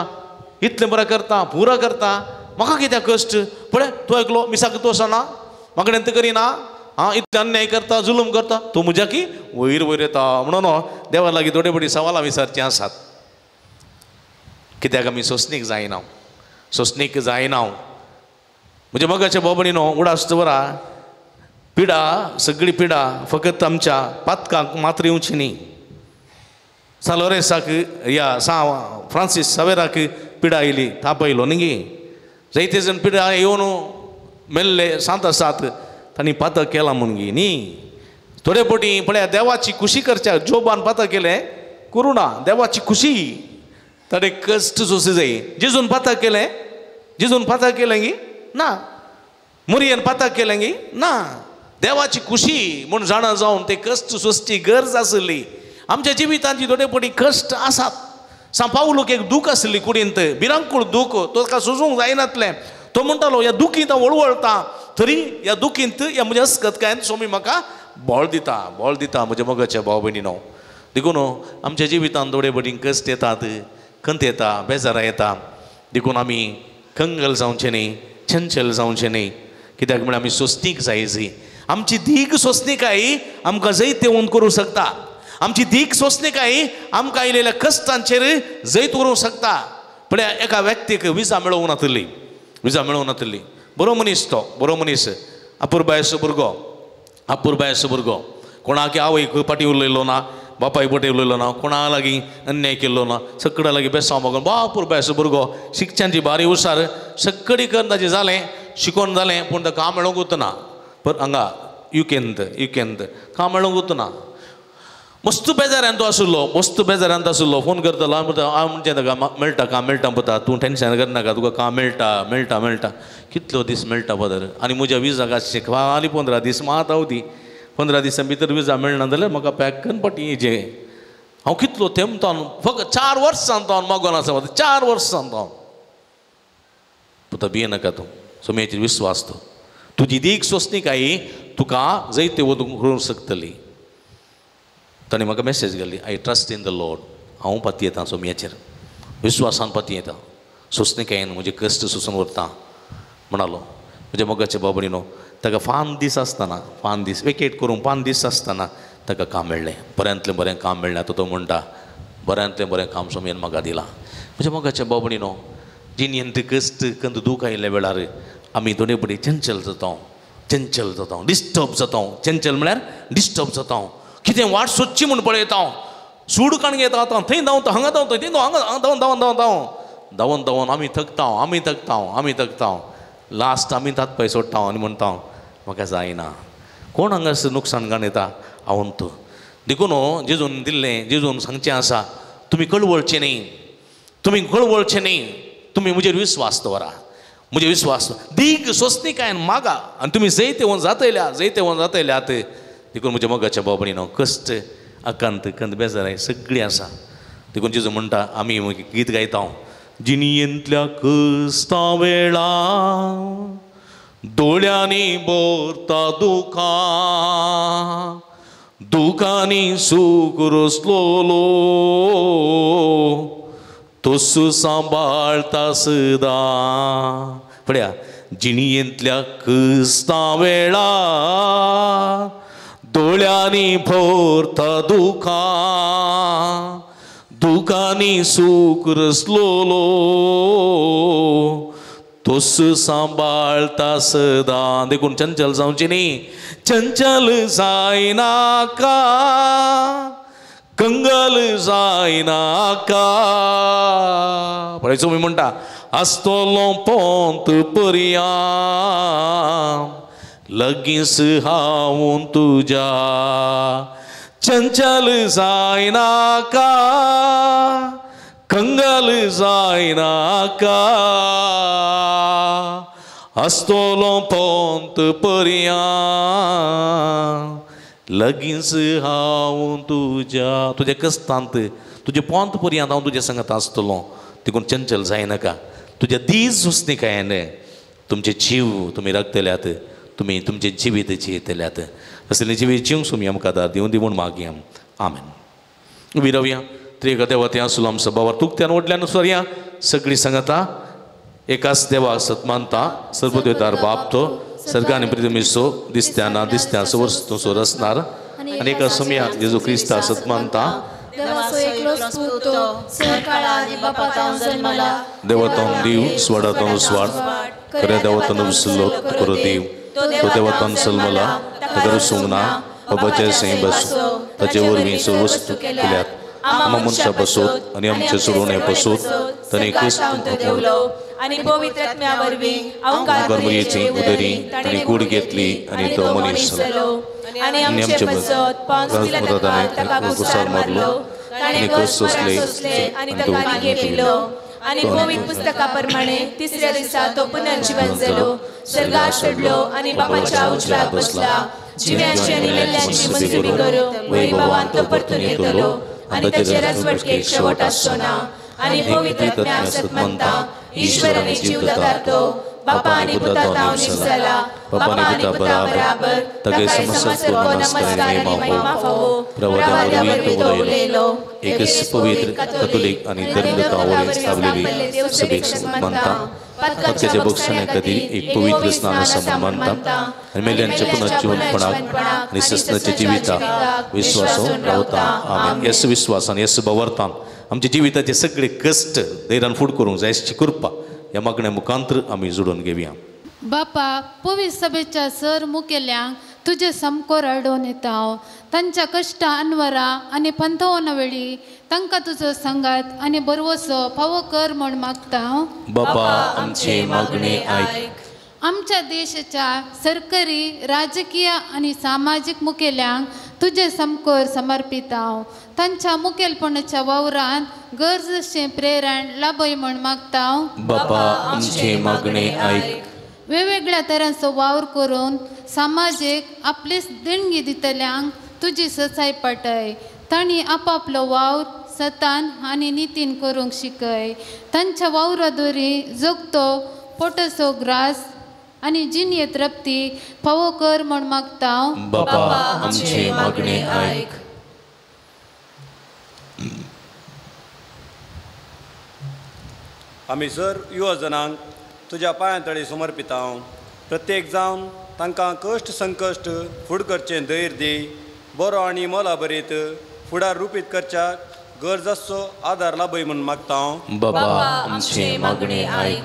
इतलें बरें करता, पुरो करता, म्हाका कित्याक कश्ट. पळय तूं एकलो मिसाक तूं वचना, म्हाका न्हय करिना, आं इतलें अन्याय करता, जुलूम करता, तूं म्हज्या की वयर वयर येता. म्हणून देवा लागीं थोडे फावटी सवालां विचारचीं आसात, कित्याक आमी सोंसणीक जायना, सोंसणीक जायना. म्हज्या मोगाच्या बाबणीनो उडास दवरा, पिडा सगळी पिडा फकत आमच्या पातकांक मात्र येवची न्ही. सान लोरेंसाक या सा फ्रांसीस सावेराक पिडा आयली, ताप आयलो न्ही गे. जायते जाण पिडा येवन मेल्ले सांत आसात, तांणी पातक केलां म्हूण गी न्ही. थोडे पटी पळया देवाची खुशी करच्या जोबान पातक केलें करूं ना, देवाची खुशी ताणें कश्ट सोंसूं जाय. जेजून पातक केलें, जेजून पातक केलें गी ना, मुरयेन पातक केलें गी ना. देवाची खुशी म्हूण जाणा जावन ते कश्ट सोंसची गरज आसली. आमच्या जिवितांची थोडे पटी कश्ट आसात. सांव पावलूक एक दूख आसली कुडींत, भिरांकूळ दूख, तो ताका सोसूंक जायनातलें. तो म्हणटालो ह्या दुखींत हांव वळवळटा तरी ह्या दुखींत ह्या म्हज्या अस्कतकायेन स्वामी म्हाका बळ दिता, बळ दिता. म्हज्या मोगाच्या भाव भयणीनो, देखून आमच्या जिवितांत थोडे पटी कश्ट येतात, खंत येता, बेजारां येता. देखून आमी कंगल जावचें न्ही, चंचल जावचें न्ही. कित्याक म्हळ्यार आमी सोंसणीक जाय. आमची दीग सोंसणीकाय आमकां जैत येवन करूंक शकता. आमची दीग सोंसणीकाय आमकां आयिल्ल्या कश्टांचेर जैत व्हरूंक शकता. पळया एका व्यक्तीक विजा मेळोवंक नातिल्ली, विजा मेळोवंक नातिल्ली. बरो मनीस तो, बरो मनीस, अपुरबायेचो भुरगो, अपुरबायेचो भुरगो. कोणाक आवयक फाटी उलयलो ना, बापायक फाटी उलयलो ना, कोणा लागीं अन्याय केल्लो ना, सगळ्या लागीं बेसांव मागून अपुरबायेचो भुरगो. शिक्षणाची बारी हुशार, सगळी करून ताचें जालें, शिकोवन जालें, पूण ताका काम मेळोवंक ना. पर हांगा युकेंत, युकेंत काम मेळोवंक ना. मस्त बेजारान तो आशिल्लो, मस्त बेजारान तो आशिल्लो. फोन करतालो, हांव म्हणचें ताका मेळटा काम, मेळटा पता, तूं टेंशन करनाका, तुका काम मेळटा मेळटा मेळटा. कितलो दीस मेळटा फादर. आनी म्हज्या विजाक आसचें खाली 15 दीस मात हांव ती 15 दिसां भितर विजा मेळना जाल्यार म्हाका पॅक करून फाटीं येचें. हांव कितलो तेमतो, फकत 4 वर्सां तो हांव मागोन आसा, 4 वर्सां तो हांव. पुता भियेनाका तूं, सोमयाचेर विस्वास तो, तुजी दीग सोंसणीकाय तुका जैत करूंक शकतली. ताणें म्हाका मॅसेज घाली, I trust in the Lord. हांव पातयेतां सोमयाचेर, विस्वासान पातयेतां, सोंसणीकायेन म्हजे कश्ट सोंसून व्हरता म्हणालो. म्हज्या मोगाच्या बाबडीनो, ताका 5 दीस आसतना, 5 दीस वेकेट करूंक 5 दीस आसतना ताका काम मेळ्ळें. बऱ्यांतलें बरें काम मेळ्ळें. आतां तो म्हणटा बऱ्यांतलें बरें काम सोमयेन म्हाका दिलां. म्हज्या मोगाच्या बाबडीनो, जिणेंत कश्ट कंद दूख आयिल्ल्या वेळार आमी दोनूय पटी चंचल जाता, चंचल जाता, डिस्टर्ब जाता. चंचल म्हळ्यार डिस्टर्ब जाता. कितें वाट सोदची म्हूण पळयता, सूड काण घेता, आतां थंय धांवता, हांगा धांवता, थंय हांगा धांवन धांवन धांवन धांव धांवन धांवन आमी थकता, आमी थकता, आमी थकता. लास्ट आमी हात पांय सोडटा आनी म्हणटा म्हाका जायना. कोण हांगासर नुकसान काण येता? हांव तूं. देखून जेजून दिल्लें, जेजून सांगचें आसा, तुमी कळवळचें न्ही, तुमी कळवळचें न्ही, तुमी म्हजेर विस्वास दवरा, म्हजेर विस्वास, दीग सोंसणीकायेन मागा आनी तुमी जैत येवन जातल्या, जैत येवन जातल्यात. देखून म्हज्या मोगाच्या बाबडीनो, कश्ट आकांत कंद बेजाराय सगळीं आसा. देखून जेजू म्हणटा, आमी गीत गायता, जिणेंतल्या कश्टा वेळा दोळ्यांनी भरता दुखां, दुखांनी सूख रसलोलो तसो सांबाळता सदां. पळया, जिणेंतल्या कश्टा वेळा दोळ्यांनी भरता दुखां, दुखांनी सूख रसलोलो तसो सांबाळता सदां. देखून चंचल जावचें न्ही, चंचल जायनाका, कंगल जायनाका. पळय तुमी म्हणटा, आसतलो पोंत पर्यां लगींच हांव तुज्या, चंचल जायनाका, कंगल जायनाका, आसतलो पोंत पर्यां लगींच हांव तुज्या. तुज्या कश्टांत, तुज्या पोंत पर्यांत हांव तुज्या संगत आसतलो. देखून चंचल जायनाका, तुज्या दीस सोंसणीकायेन तुमचे जीव तुमी राखतल्यात, तुमी तुमचें जिवीत जियेतल्यात. असलें जिवीत जिवंक सुमी आमकां आदार दिवन दी म्हूण मागया. आमेन. उबी रावया. त्रिएका देवा ते आसलो आमचो बाबार तुकत्यान व्हडल्यान सोरया. सगळीं सांगता एकाच देवा सत मानता, सर्वदेवतार बाप तो सर्गानी प्रितमिसो दिसत्या ना दिसत्या वस्तू रसणार आनी एका सोमया जेजू क्रिस्ता सत मानता, देवतान दिव स्वाडातन स्वाड, खऱ्या देवतान विसरलो करो देव, तो देवतान सलमला, ताका रुसूंक ना बाबाचे सैं बसो ताचे वरवीं सर्वस्तू केल्यात आमा मनशा बसोत आनी आमचे सोडोवणे बसोत ताणें क्रिस्त देवलो आनी पवित्र आत्म्या वरवीं अवकार मरियेची उदरी ताणें कूड घेतली आनी तो मनीस जालो आनी आमचे बसोत पॉन्स पिलाताक ताका कुसार मारलो ताणें कश्ट सोंसले आनी ताका घेपिल्लो आनी पवित्र पुस्तका प्रमाणे तिसऱ्या दिसा तो पुनर्जीवन जालो स्वर्गार चडलो आनी बापाच्या उजव्याक बसला जिव्यांची आनी मेल्ल्यांची मुंसबी करूंक वैभवान तो परतून येतलो आनी ताचे राजवटकेक शेवट आसचो ना आनी पवित्र आत्म्याक सतमनता ईश्वर आनी जीवदातार तो बापा आनी पुता तावन जाला बापा आनी पुता बराबर ताका समस्त नमस्कार आनी महिमा फावो प्रवाद्या वरवीं तो उलयलो एकच पवित्र कॅथोलिक आनी धर्मदूता स्थापलेली सभेक मानता पत्क्याच्या बक्षण्या खातीर एक पवित्र स्नान आसा म्हूण मानता आनी मेल्ल्यांच्या पुनर्जीवनपणाक आनी सस्नाच्या जिविताक विश्वासून रावता. आमेन. येस विश्वासान येस बवरतान आमच्या जिविताचे सगळे कश्ट धैर्यान फुड करूंक जाय अशी कृपा ह्या मागण्या मुखांतर आमी जोडून घेवया. बापा पवित्र सभेच्या सर मुखेल्यांक तुजे सामकोर हाडून येता हांव तांच्या कश्टां अनवरा आनी पंथवना वेळी तांकां तुजो सांगात आनी बरवसो फावो कर म्हूण मागता हांव. बापा आमचे मागणे आयक. आमच्या देशाच्या सरकारी राजकीय आनी सामाजीक मुखेल्यांक तुजे सामकोर समर्पिता हांव तांच्या मुखेलपणाच्या वावरांत गरज अशें प्रेरण लाभय म्हूण मागता हांव. बापा आमचे मागणे आयक. वेगवेगळ्या तरांचो वावर करून समाजेक आपलीच देणगी दितल्यांक तुजी सचाय पाटय तांणी आपापलो वावर सतान आनी नितीन करूंक शिकय तांच्या वावरा दोरी जगतो पोटसो ग्रास आनी जिणये तृप्ती फावो कर म्हूण मागता हांव. बापा आमचे मागणे आयक. आमी सर युवा जनांक तुज्या पांयां तळी समर्पिता हांव प्रत्येक जावन तांकां कश्ट संकश्ट फुड करचें धैर्य दी बरो आनी मोला बरीत फुडार रुपीत करच्याक गरज आसचो आदार लाभय म्हूण मागता हांव. बाबा आमचें मागणें आयक.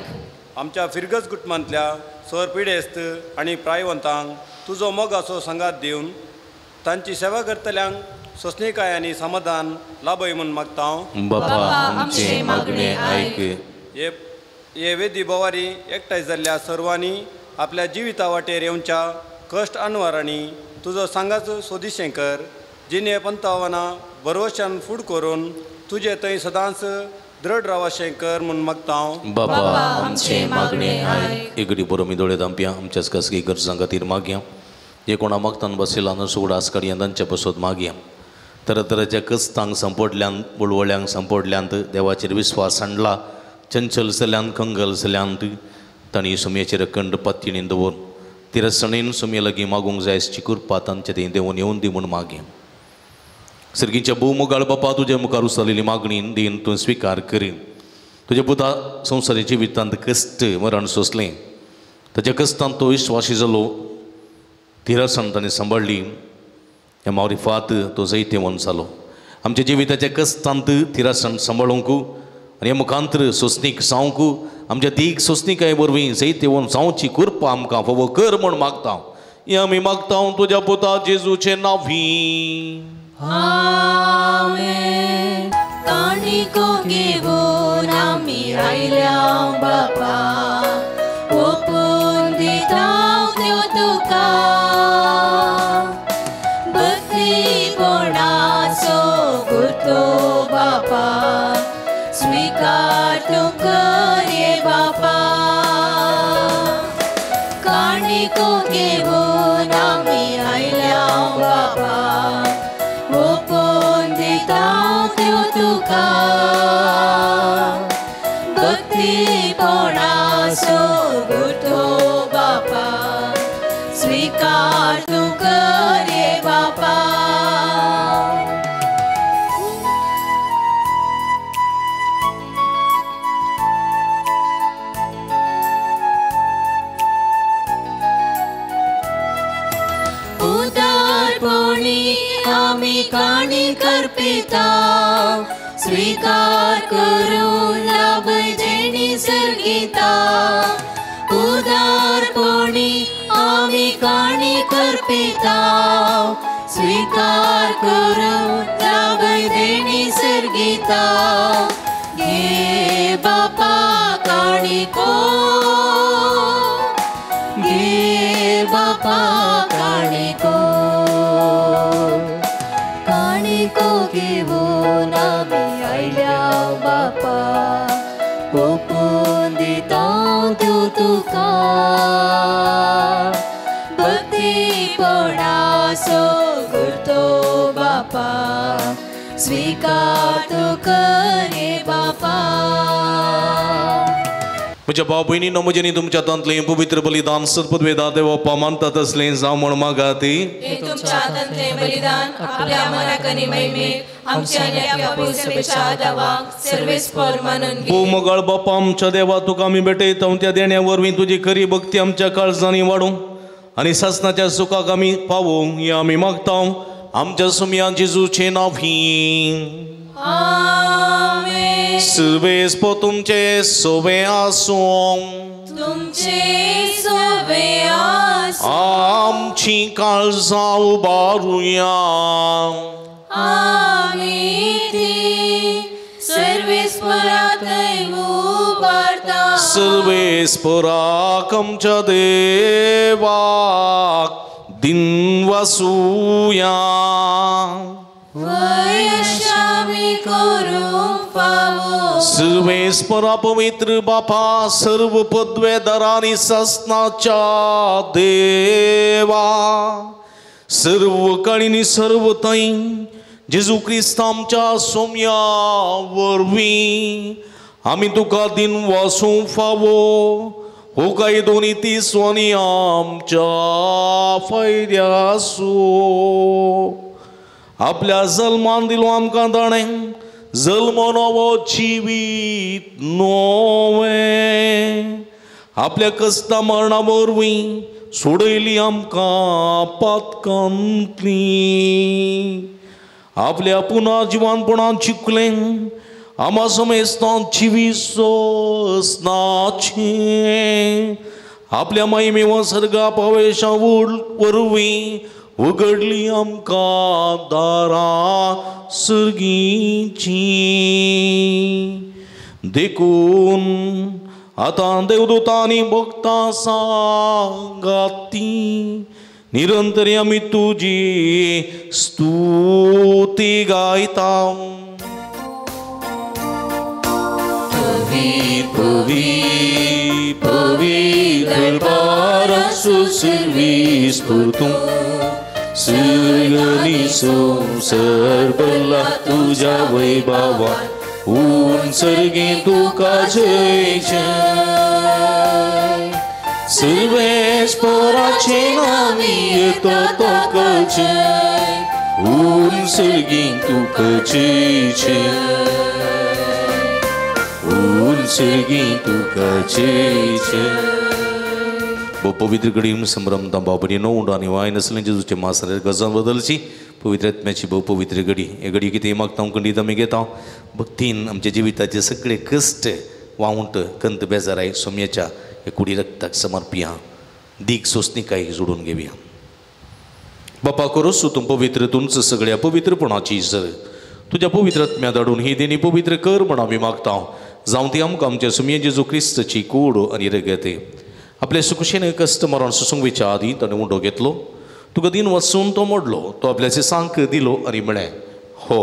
आमच्या फिरगज कुटुंबांतल्या सर पिडेस्त आनी प्रायवंतांक तुजो मोगाचो सांगात दिवन तांची सेवा करतल्यांक सोंसणीकाय आनी समाधान लाभय म्हूण मागता हांव. बाबा आमचें मागणें आयक. हे वेदी बोवारी एकठांय जाल्ल्या सर्वांनी आपल्या जिविता वाटेर येवच्या कश्ट अनवारांनी तुजो सांगाचो सोदिशें कर जिणे पंतावना भरवशान फूड करून तुजे थंय सदांच दृढ रावाशें कर म्हूण मागता हांव. बाबा आमचें मागणें आयक. एगडी बरो मी दोळे दामप्या आमच्याच खासगी गरजां खातीर मागया जे कोणा मागतान बसयला न्हू उगडास काडया तांच्या पसत मागया तरातराच्या कस्तांक सांपडल्यांत बुळवळ्यांक सांपडल्यांत देवाचेर विस्वास हाडला चंचल जाल्ल्यान कंगल जाल्यांत तांणी सुमयेचेर अखंड पातयेन दवरून तिरसणेन सुमये लागीं मागूंक जाय अशी कृपा तांचे थंय देवून येवन दी म्हूण मागया. सर्गीच्या भोव मोगाळ बापा तुज्या मुखार उचललेली मागणी दीन तूं स्विकार करीन. तुज्या पुता संवसारी जिवितांत कश्ट मरण सोंसलें ताच्या कश्टांत तो विश्वासी जालो तिरसण ताणें सांबाळ्ळी ह्या मारिफात तो जैतेवंत जालो. आमच्या जिविताच्या कश्टांत तिरसण सांबाळूंक आनी ह्या मुखांतर सोंसणीक जावंक आमच्या दीग सोंसणीकाय वरवीं जैतेवंत जावची कृपा आमकां फावो कर म्हूण मागता. हें आमी मागता तुज्या पुता जेजूचे नांवी. आमेन. काणको घेवन आमी आयल्या बापा ओपून दिता त्यो तुका भक्तीपणाचो गुर्तो बापा स्वीकार तूं कर ये बापा. काणको घेवन आमी आयल्या बापा ओपून दिता त्यो तुका भक्तीपणाचो गुर्तो बापा स्वीकार तूं कर ये बापा. उदारपणी आमी काणी करपिता स्वीकार करूं लाभय जेणी सर्गिता. उदारपणी आमी आमी काणी करपिता स्वीकार करून लाभय देणी सर्गीता घे बापा काणिको घे बापा काणिको काणिको घेवन आमी आयल्या बापा ओपून दिता त्यो तुका भक्तीपणाचो करतो बापा स्वीकार तूं कर हे बापा. म्हज्या भाव भयणीनो म्हजें तुमच्या हातांतलें पवित्र बलिदान सत्पदवेदा देवप्पा मानता तसलें जावं म्हण मागाती. तुमच्या हातांतलें बलिदान आपल्या मनाक आनी महिमेक आमच्या आनी आपल्या पवित्र सभेच्या दावाक सर्वेस्पर मानून घे. भोव मोगाळ बापा आमच्या देवा तुका आमी भेटयता त्या देण्या वरवीं तुजी खरी भक्ती आमच्या काळजांनी वाडूं आनी सासणाच्या सुखाक आमी पावूं हें आमी मागता आमच्या सुमया जेजूचें नांव. आमेन. सर्वेस्पर तुमचे सोबे आसूं. तुमचे सोबे आसूं. आमची काळजां उबारुया. आमी ती सर्वेस्परा थंय उबारता. सर्वेस्पराक आमच्या देवाक दिनवासुया. सर्वेस्परा पवित्र बापा सर्व पदवेदारांनी सासणाच्या देवा सर्व काळीनी सर्व थंय जेजू क्रिस्त आमच्या सोम्या वरवीं आमी तुका दिनवासूंक फावो हो कायदो नीती स्वानी आमच्या फायद्यासो. आपल्या जल्मान दिलो आमकां ताणें जल्म नवो जिवीत नवें आपल्या कस्ता मरणा वरवीं सोडयली आमकां पातकांतली आपल्या पुनर्जिवानपणान जिखलें आमा समेस्तान जिवीत सोसनाचें आपल्या महिमेव सर्गा पावेशा वरवीं उगडली आमकां दारां सर्गीचीं. देखून आतां देवदूतांनी भक्तां सांगाती निरंतर आमी तुजी स्तुती गायता. पवी पवित्र बारासु सर्वीस तूं सर्गनी संवसार भरला तुज्या वैभवान ऊन सर्गी तुका जय जय. सर्वेस्पराचे नामी येता तुका जय ऊन सर्गी तुका जय जय ऊन सर्गी तुका जय जय. पवित्र घडी संभ्रमता बाबरी नो उंडो आनी वाय नसलें जेजूचे मासरे गजाल बदलची पवित्र आत्म्याची भोव पवित्र घडी. हे घडी कितें मागता खंडीत आमी घेता भक्तीन आमच्या जिविताचे सगळे कश्ट वावंट कंत बेजाराय सोम्याच्या हे कुडी रक्ताक समर्पिया दीग सोसणिकाय जोडून घेवया. बापा करोस तूं पवित्र तुमचं सगळ्या पवित्रपणाची सर तुज्या पवित्र आत्म्या धाडून ही देणी पवित्र कर म्हण आमी मागता जावं ती आमकां आमच्या सुमये जेजू क्रिस्तची कूड आनी रगत. आपल्या सुकुशेन कश्ट मरण सुसंगवेच्या आदी ताणें उंडो घेतलो तुका दिन वचून तो मोडलो तो आपल्याचे सांक दिलो आनी म्हळें हो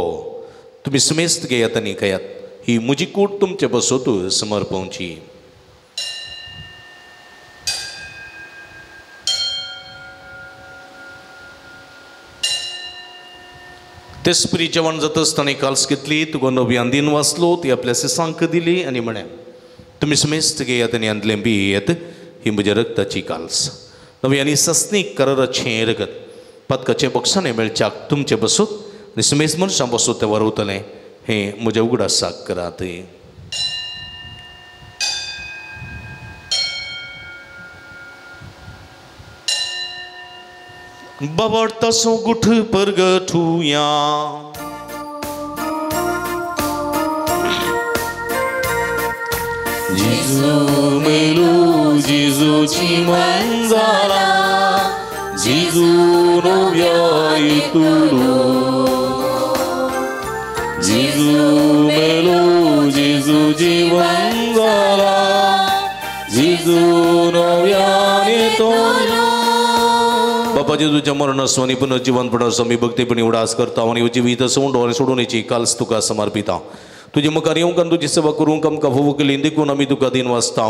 तुमी समेस्त घेयात आनी खायात ही म्हजी कूड तुमचे बसोत समर्पवची. तेसपरी जेवण जातच ताणें काल्स घेतली तुका नव्यान दिन वाचलो ती आपल्याचे सांक दिली आनी म्हळें तुमी समेस्त घेयात आनी आंतलें पियेत ही म्हज्या रक्ताची काल्स नवी आनी सस्नीक कराराचें रगत पातकाचें बक्षाणें मेळच्याक तुमचें बसूत आनी समेस्त मनशां बसूत तें वरवतलें हें म्हज्या उगडासाक करात. बाबडतासो गुठ परगठुया जेजू मेलो जेजू जीवन जाला जेजू नव्या येतलो जेजू मेलो जेजू जीवन जाला जेजू नव्या येतलो. बापा जेजूच्या मरणाचो आनी पुनर्जिवनपणाचो आमी भक्तीपणी उडास करता आनी जिवीत सोंडो आनी सोडोवणेची काल्स तुका समर्पिता. तुजे मुखार येवंक आनी तुजी सेवा करूंक आमकां फावो केली देखून आमी तुका दिन वाचता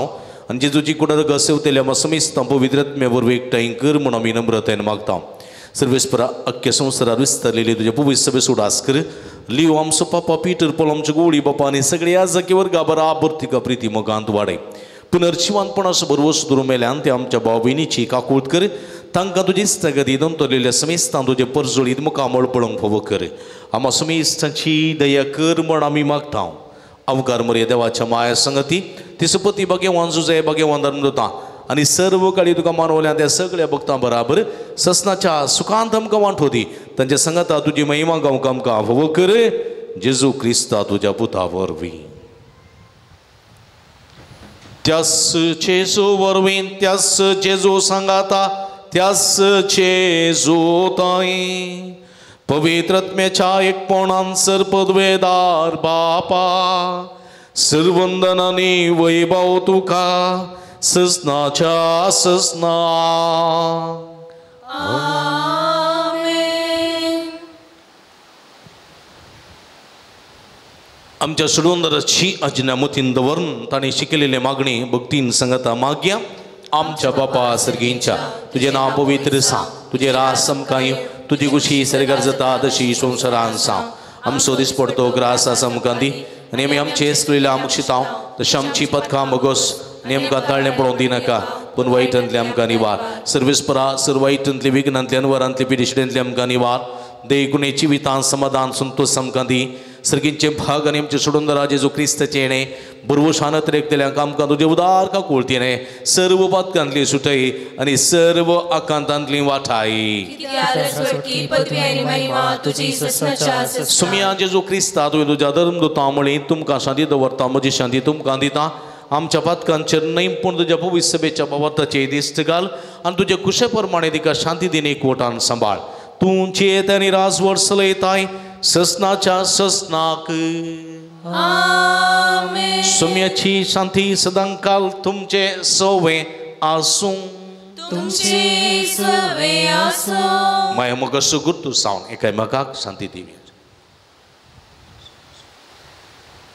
आनी जेजूची कुडर घसेवतेल्या समेस्तां पवित्र आत्म्या वरवीं एकठांय कर म्हूण आमी नम्रतायेन मागता. सर्वेस्परा अख्ख्या संवसारार विस्तारलेली तुज्या पवित्र सभेचो उडास कर. लियो आमचो पापा पीटर पॉल आमच्यो गोळी बापा आनी सगळ्या जागेवर गाबरा तिका प्रिती मोगांत वाडय. पुनर्जिवनपणाचो भरवंसो धरून मेल्यान ते आमच्या भाव भयणीची काकूट कर. तांकां तुजी इश्टागती दवरलेल्या समेस्तां तुजे परजळीत मुखामळ पळोवंक फावो कर. आमा समेस्तांची दया कर म्हण आमी मागता. अवकार मरे देवाच्या माया संगती तिसपती भाग्यवान जुजय भाग्यवान धर्मदूतां आनी सर्व काळी तुका मानवल्या त्या सगळ्या भक्तां बराबर ससनाच्या सुखांत आमकां वांटो दी. तांच्या संगता तुजी महिमा गावंक आमकां फावो कर. जेजू क्रिस्ता तुज्या पुता वरवीं. त्यास जेजू वरवीं त्यास जेजू सांगाता त्यास जेजू ताई पवित्र आत्म्याच्या एकपणान सर्पद्वेदार बापा सर्वंदनानी वैभव तुका ससनाच्या ससना. आमच्या सोडवंदराची आज्ञा मतीन दवरून तांणी शिकलेले मागणी भक्तीन संगता मागया. आमच्या बापा सर्गींच्या तुजें नांव पवित्र सांग, तुजें रास आमकां येवं, तुजी खुशी सर्गार जाता तशी संवसारान सांग. आमचो दिसपडतो ग्रास आसा आमकां दी आनी आमी आमचे चुकलेल्या आमकां शितांव तशें आमची पथकां मगोस आनी आमकां ताळणें पळोवंक दिनाका पूण वायटांतले आमकां निवार. सर्वेस्परा सर्व वायटांतले विघ्नांतले अनवरांतले पिडिशेंतले आमकां निवार. देखून जिवितान समाधान संतोष आमकां दी. सर्गींचे भाग आनी आमचे सोडून जेजू क्रिस्ताचें येणें भरवशान रेखतल्यांक आमकां तुजें उदार काकुळतीने सर्व पातकांतली सुटय आनी सर्व आकांतांतली वाठाय. सुमिया जेजू क्रिस्ता तुवें तुज्या धर्मदूतां म्हळी तुमकां शांती दवरता म्हजी शांती तुमकां दिता. आमच्या पातकांचेर न्हय पूण तुज्या पवित्र सभेच्या बाबताचे दिश्ट घाल आनी तुजे कुशे प्रमाणे तिका शांती दिन एकवटान सांबाळ. तूं चेत आनी राजवट चलयताय ससनाच्या ससनाक. सुम्याची शांती सदांकाल तुमचे सवे आसूं. तुमचे सवे आसूं. माया मग सुगुर्तू सावन एकामेकाक शांती दिवी.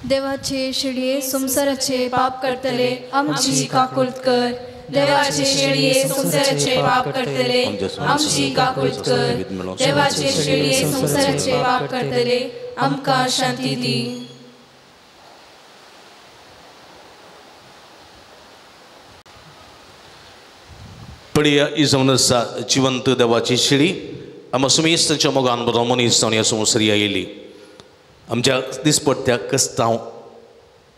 देवाचे शेळये संवसाराचे पाप करतले आमची काकुळट कर. देवाचे शेळये संवसाराचे पाप करतले आमची काकुळट कर. देवाचे शेळये संवसाराचे पाप करतले आमकां शांती दी. पळया ही जावन आसा जिवंत देवाची शेळी. आमकां सुमेस्तांच्या मोगान बरो मनीस जावन ह्या संवसारी आयिल्ली. आमच्या दिसपट्ट्या कस्तांव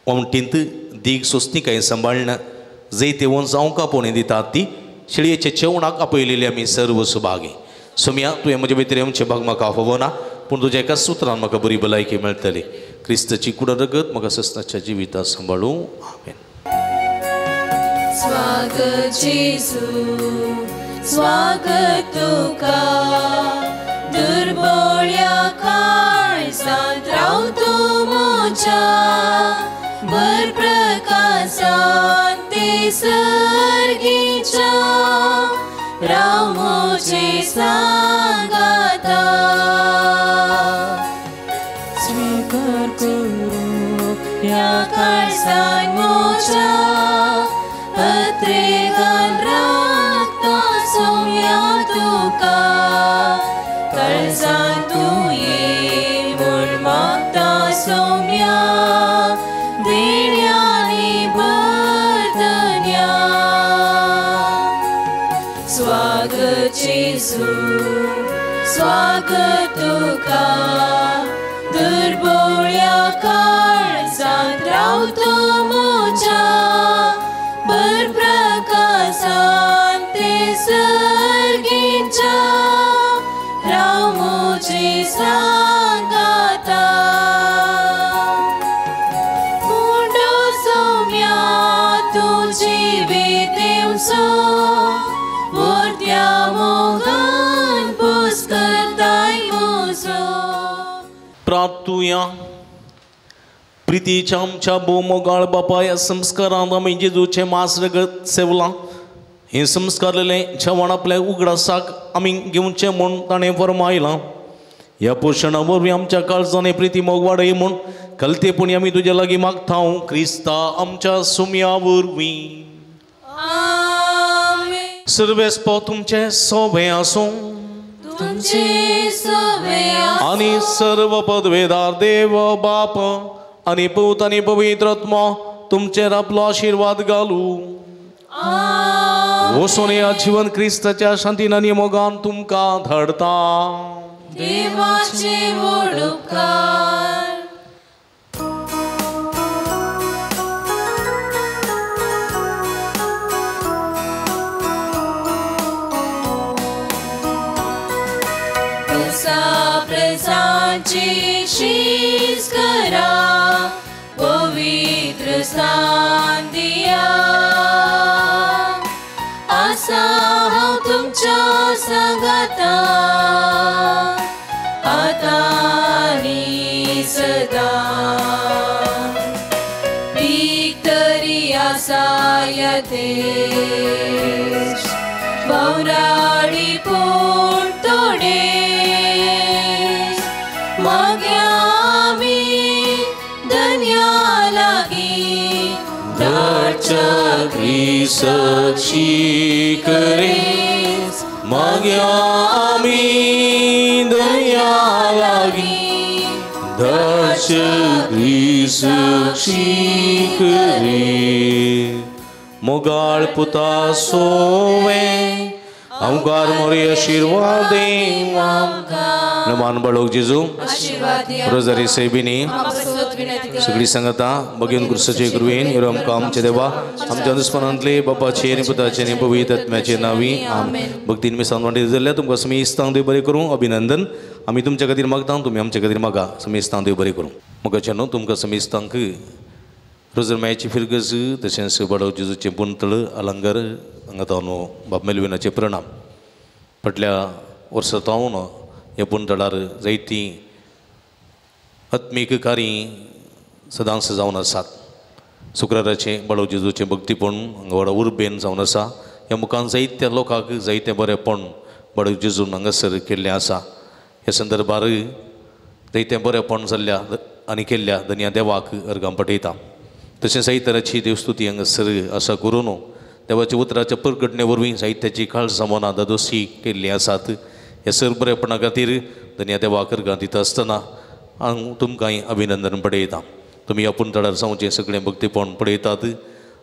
वमटींत दीग सोंसणीकाय सांबाळना जैतेवन जावंक आपोवणी दितात ती शेळयेच्या जेवणाक आपयलेली आमी सर्व सुभागी. सोम्या तुवें म्हजे भितर येवचें भाग म्हाका फावो ना पूण तुज्या एका सुत्रान म्हाका बरी भलायकी मेळटली. क्रिस्ताची कुड रगत म्हाका ससनाच्या जिविता सांबाळूं. आमेन. स्वागत जेजू स्वागत तुका दुर्बोळ्या काळजांत राव तूं म्हज्या भर प्रकाशांत ते सर्गीच्या राव म्हजे सांगाता. स्वीकार करूं ह्या काळजान म्हज्या अत्रेगान राखता सोम्या तुका काळजान तूं ये म्हूण मागता सोम्या देण्यांनी भरतन्या. स्वागत जेजू स्वागत तुका दुर्बोळ्या काळजांत राव तूं म्हज्या भर प्रकाशांत ते सर्गीच्या राव म्हजे सांगाता. उंडो सोम्या प्रार्थुया. प्रितीच्या आमच्या भोवमोगाळ बापाय संस्कारांत आमी जेजूचें मांस रगत सेवलां. हें संस्कारलेलें जेवण आपल्या उगडासाक आमी घेवचें म्हूण ताणें फर्मायलां. ह्या पोशणा वरवीं आमच्या काळजांनी प्रिती मोग वाडय म्हूण कलतेपणी आमी तुज्या लागीं मागता क्रिस्ता आमच्या सुम्या वरवीं. सर्वेस्पो तुमचें सोबें आसूं आनी सर्व पदवेदार देव बाप आनी पूत आनी पवित्र आत्मो तुमचेर आपलो आशिर्वाद घालू. वचून ह्या जिवन क्रिस्ताच्या शांतीन आनी मोगान तुमकां धाडता. देवाचे व्हड उपकार. प्रजांची शीस करा पवित्र स्थान दिया. आसा हांव तुमच्या सांगाता आतां आनी सदां. पीक तरी आसा ह्या देश वावराडी पूण थोडे माग्या आमी धन्या लागीं धाडच्या क्रिस्ताची करेस. माग्या आमी धन्या लागीं धाडच्या क्रिस्ताची करेस. मोगाळ पुता सोवे आमकार मोरी आशिर्वाद नमान बाळोक जेजू रोजारी सेबिनी सगळी सांगता बगीन क्रिस्ताचे कृपेन इरो आमकां आमचे देवा आमच्या दुस्मनांतले बापाचे आनी पुताचे आनी पवित्र आत्म्याचे नांवी आमेन. भक्तीन मिसांत वांटे जाल्ल्या तुमकां समेस्तांक देव बरें करूं. अभिनंदन. आमी तुमच्या खातीर मागता, तुमी आमच्या खातीर मागा. समेस्तांक देव बरें करूं. मोगाचे न्हू तुमकां समेस्तांक रोजर मायाची फिरगज तशेंच बाळोक जेजूचें पुंतळ अलंकार हांगा न्हू बाब मेलविनाचे प्रणाम. फाटल्या वर्सा तावन ह्या पुंतळार जायतीं आत्मीक कार्यां सदांच जावन आसात. शुक्राराचें बाळोक जेजूचें भक्तीपण हांगा व्हडा उर्बेन जावन आसा. ह्या मुखान जायत्या लोकांक जायतें बरेंपण बाळोक जेजून हांगासर केल्लें आसा. ह्या संदर्भार जायतें बरेंपण जाल्ल्या आनी केल्ल्या धन्या देवाक अर्गां पठयता. तशेंच जायतराची देवस्तुती हांगासर आसा करून देवाच्या उतराच्या परगटणे वरवीं जायत्याची काळजां मनां दादोशी केल्लीं आसात. ह्या सर बरेपणा खातीर धन्या देवाक अर्गां दिता आसतना हांव तुमकांय अभिनंदन पडयता. तुमी आपूण तळार जावचें सगळें भक्तीपण पळयतात.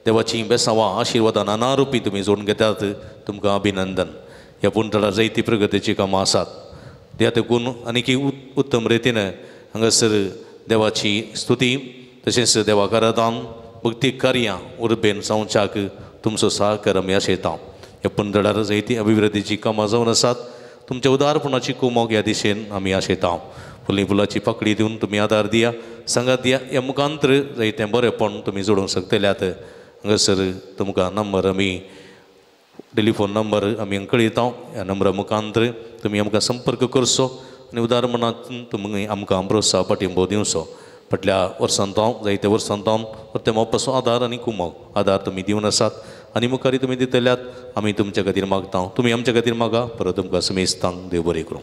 देवाचीं बेसांवां आशिर्वादां नाना रुपी तुमी जोडून घेतात. तुमकां अभिनंदन. ह्या पुणतळार जायती प्रगतीचीं कामां आसात. त्या तेकून आनीक उत्तम रितीन हांगासर देवाची स्तुती तशेंच देवाक आराधन भक्ती कार्यां उर्बेन जावच्याक तुमचो सहकार आमी आशयता. ह्या पुणतळार जायती अभिवृद्धीचीं कामां जावन आसात. तुमच्या उदारपणाची कुमोक ह्या दिशेन आमी आशयता. फुली फुलाची पाकळी दिवन तुमी आदार दिया, सांगात दिया. ह्या मुखांतर जायतें बरेंपण तुमी जोडूंक शकतल्यात. हांगासर तुमकां नंबर आमी टेलिफोन नंबर आमी कळयता. ह्या नंबरा मुखांतर तुमी आमकां संपर्क करचो आनी उदारपणांत तुमी आमकां प्रोत्साह पाठिंबो दिवचो. फाटल्या वर्सांत हांव जायत्या वर्सांत हांव परते मोपाचो आदार आनी कुमोक आदार तुमी दिवन आसात आनी मुखारी तुमी दितल्यात. आमी तुमच्या खातीर मागता, तुमी आमच्या खातीर मागा. परत तुमकां समेस्तांक देव बरें करूं.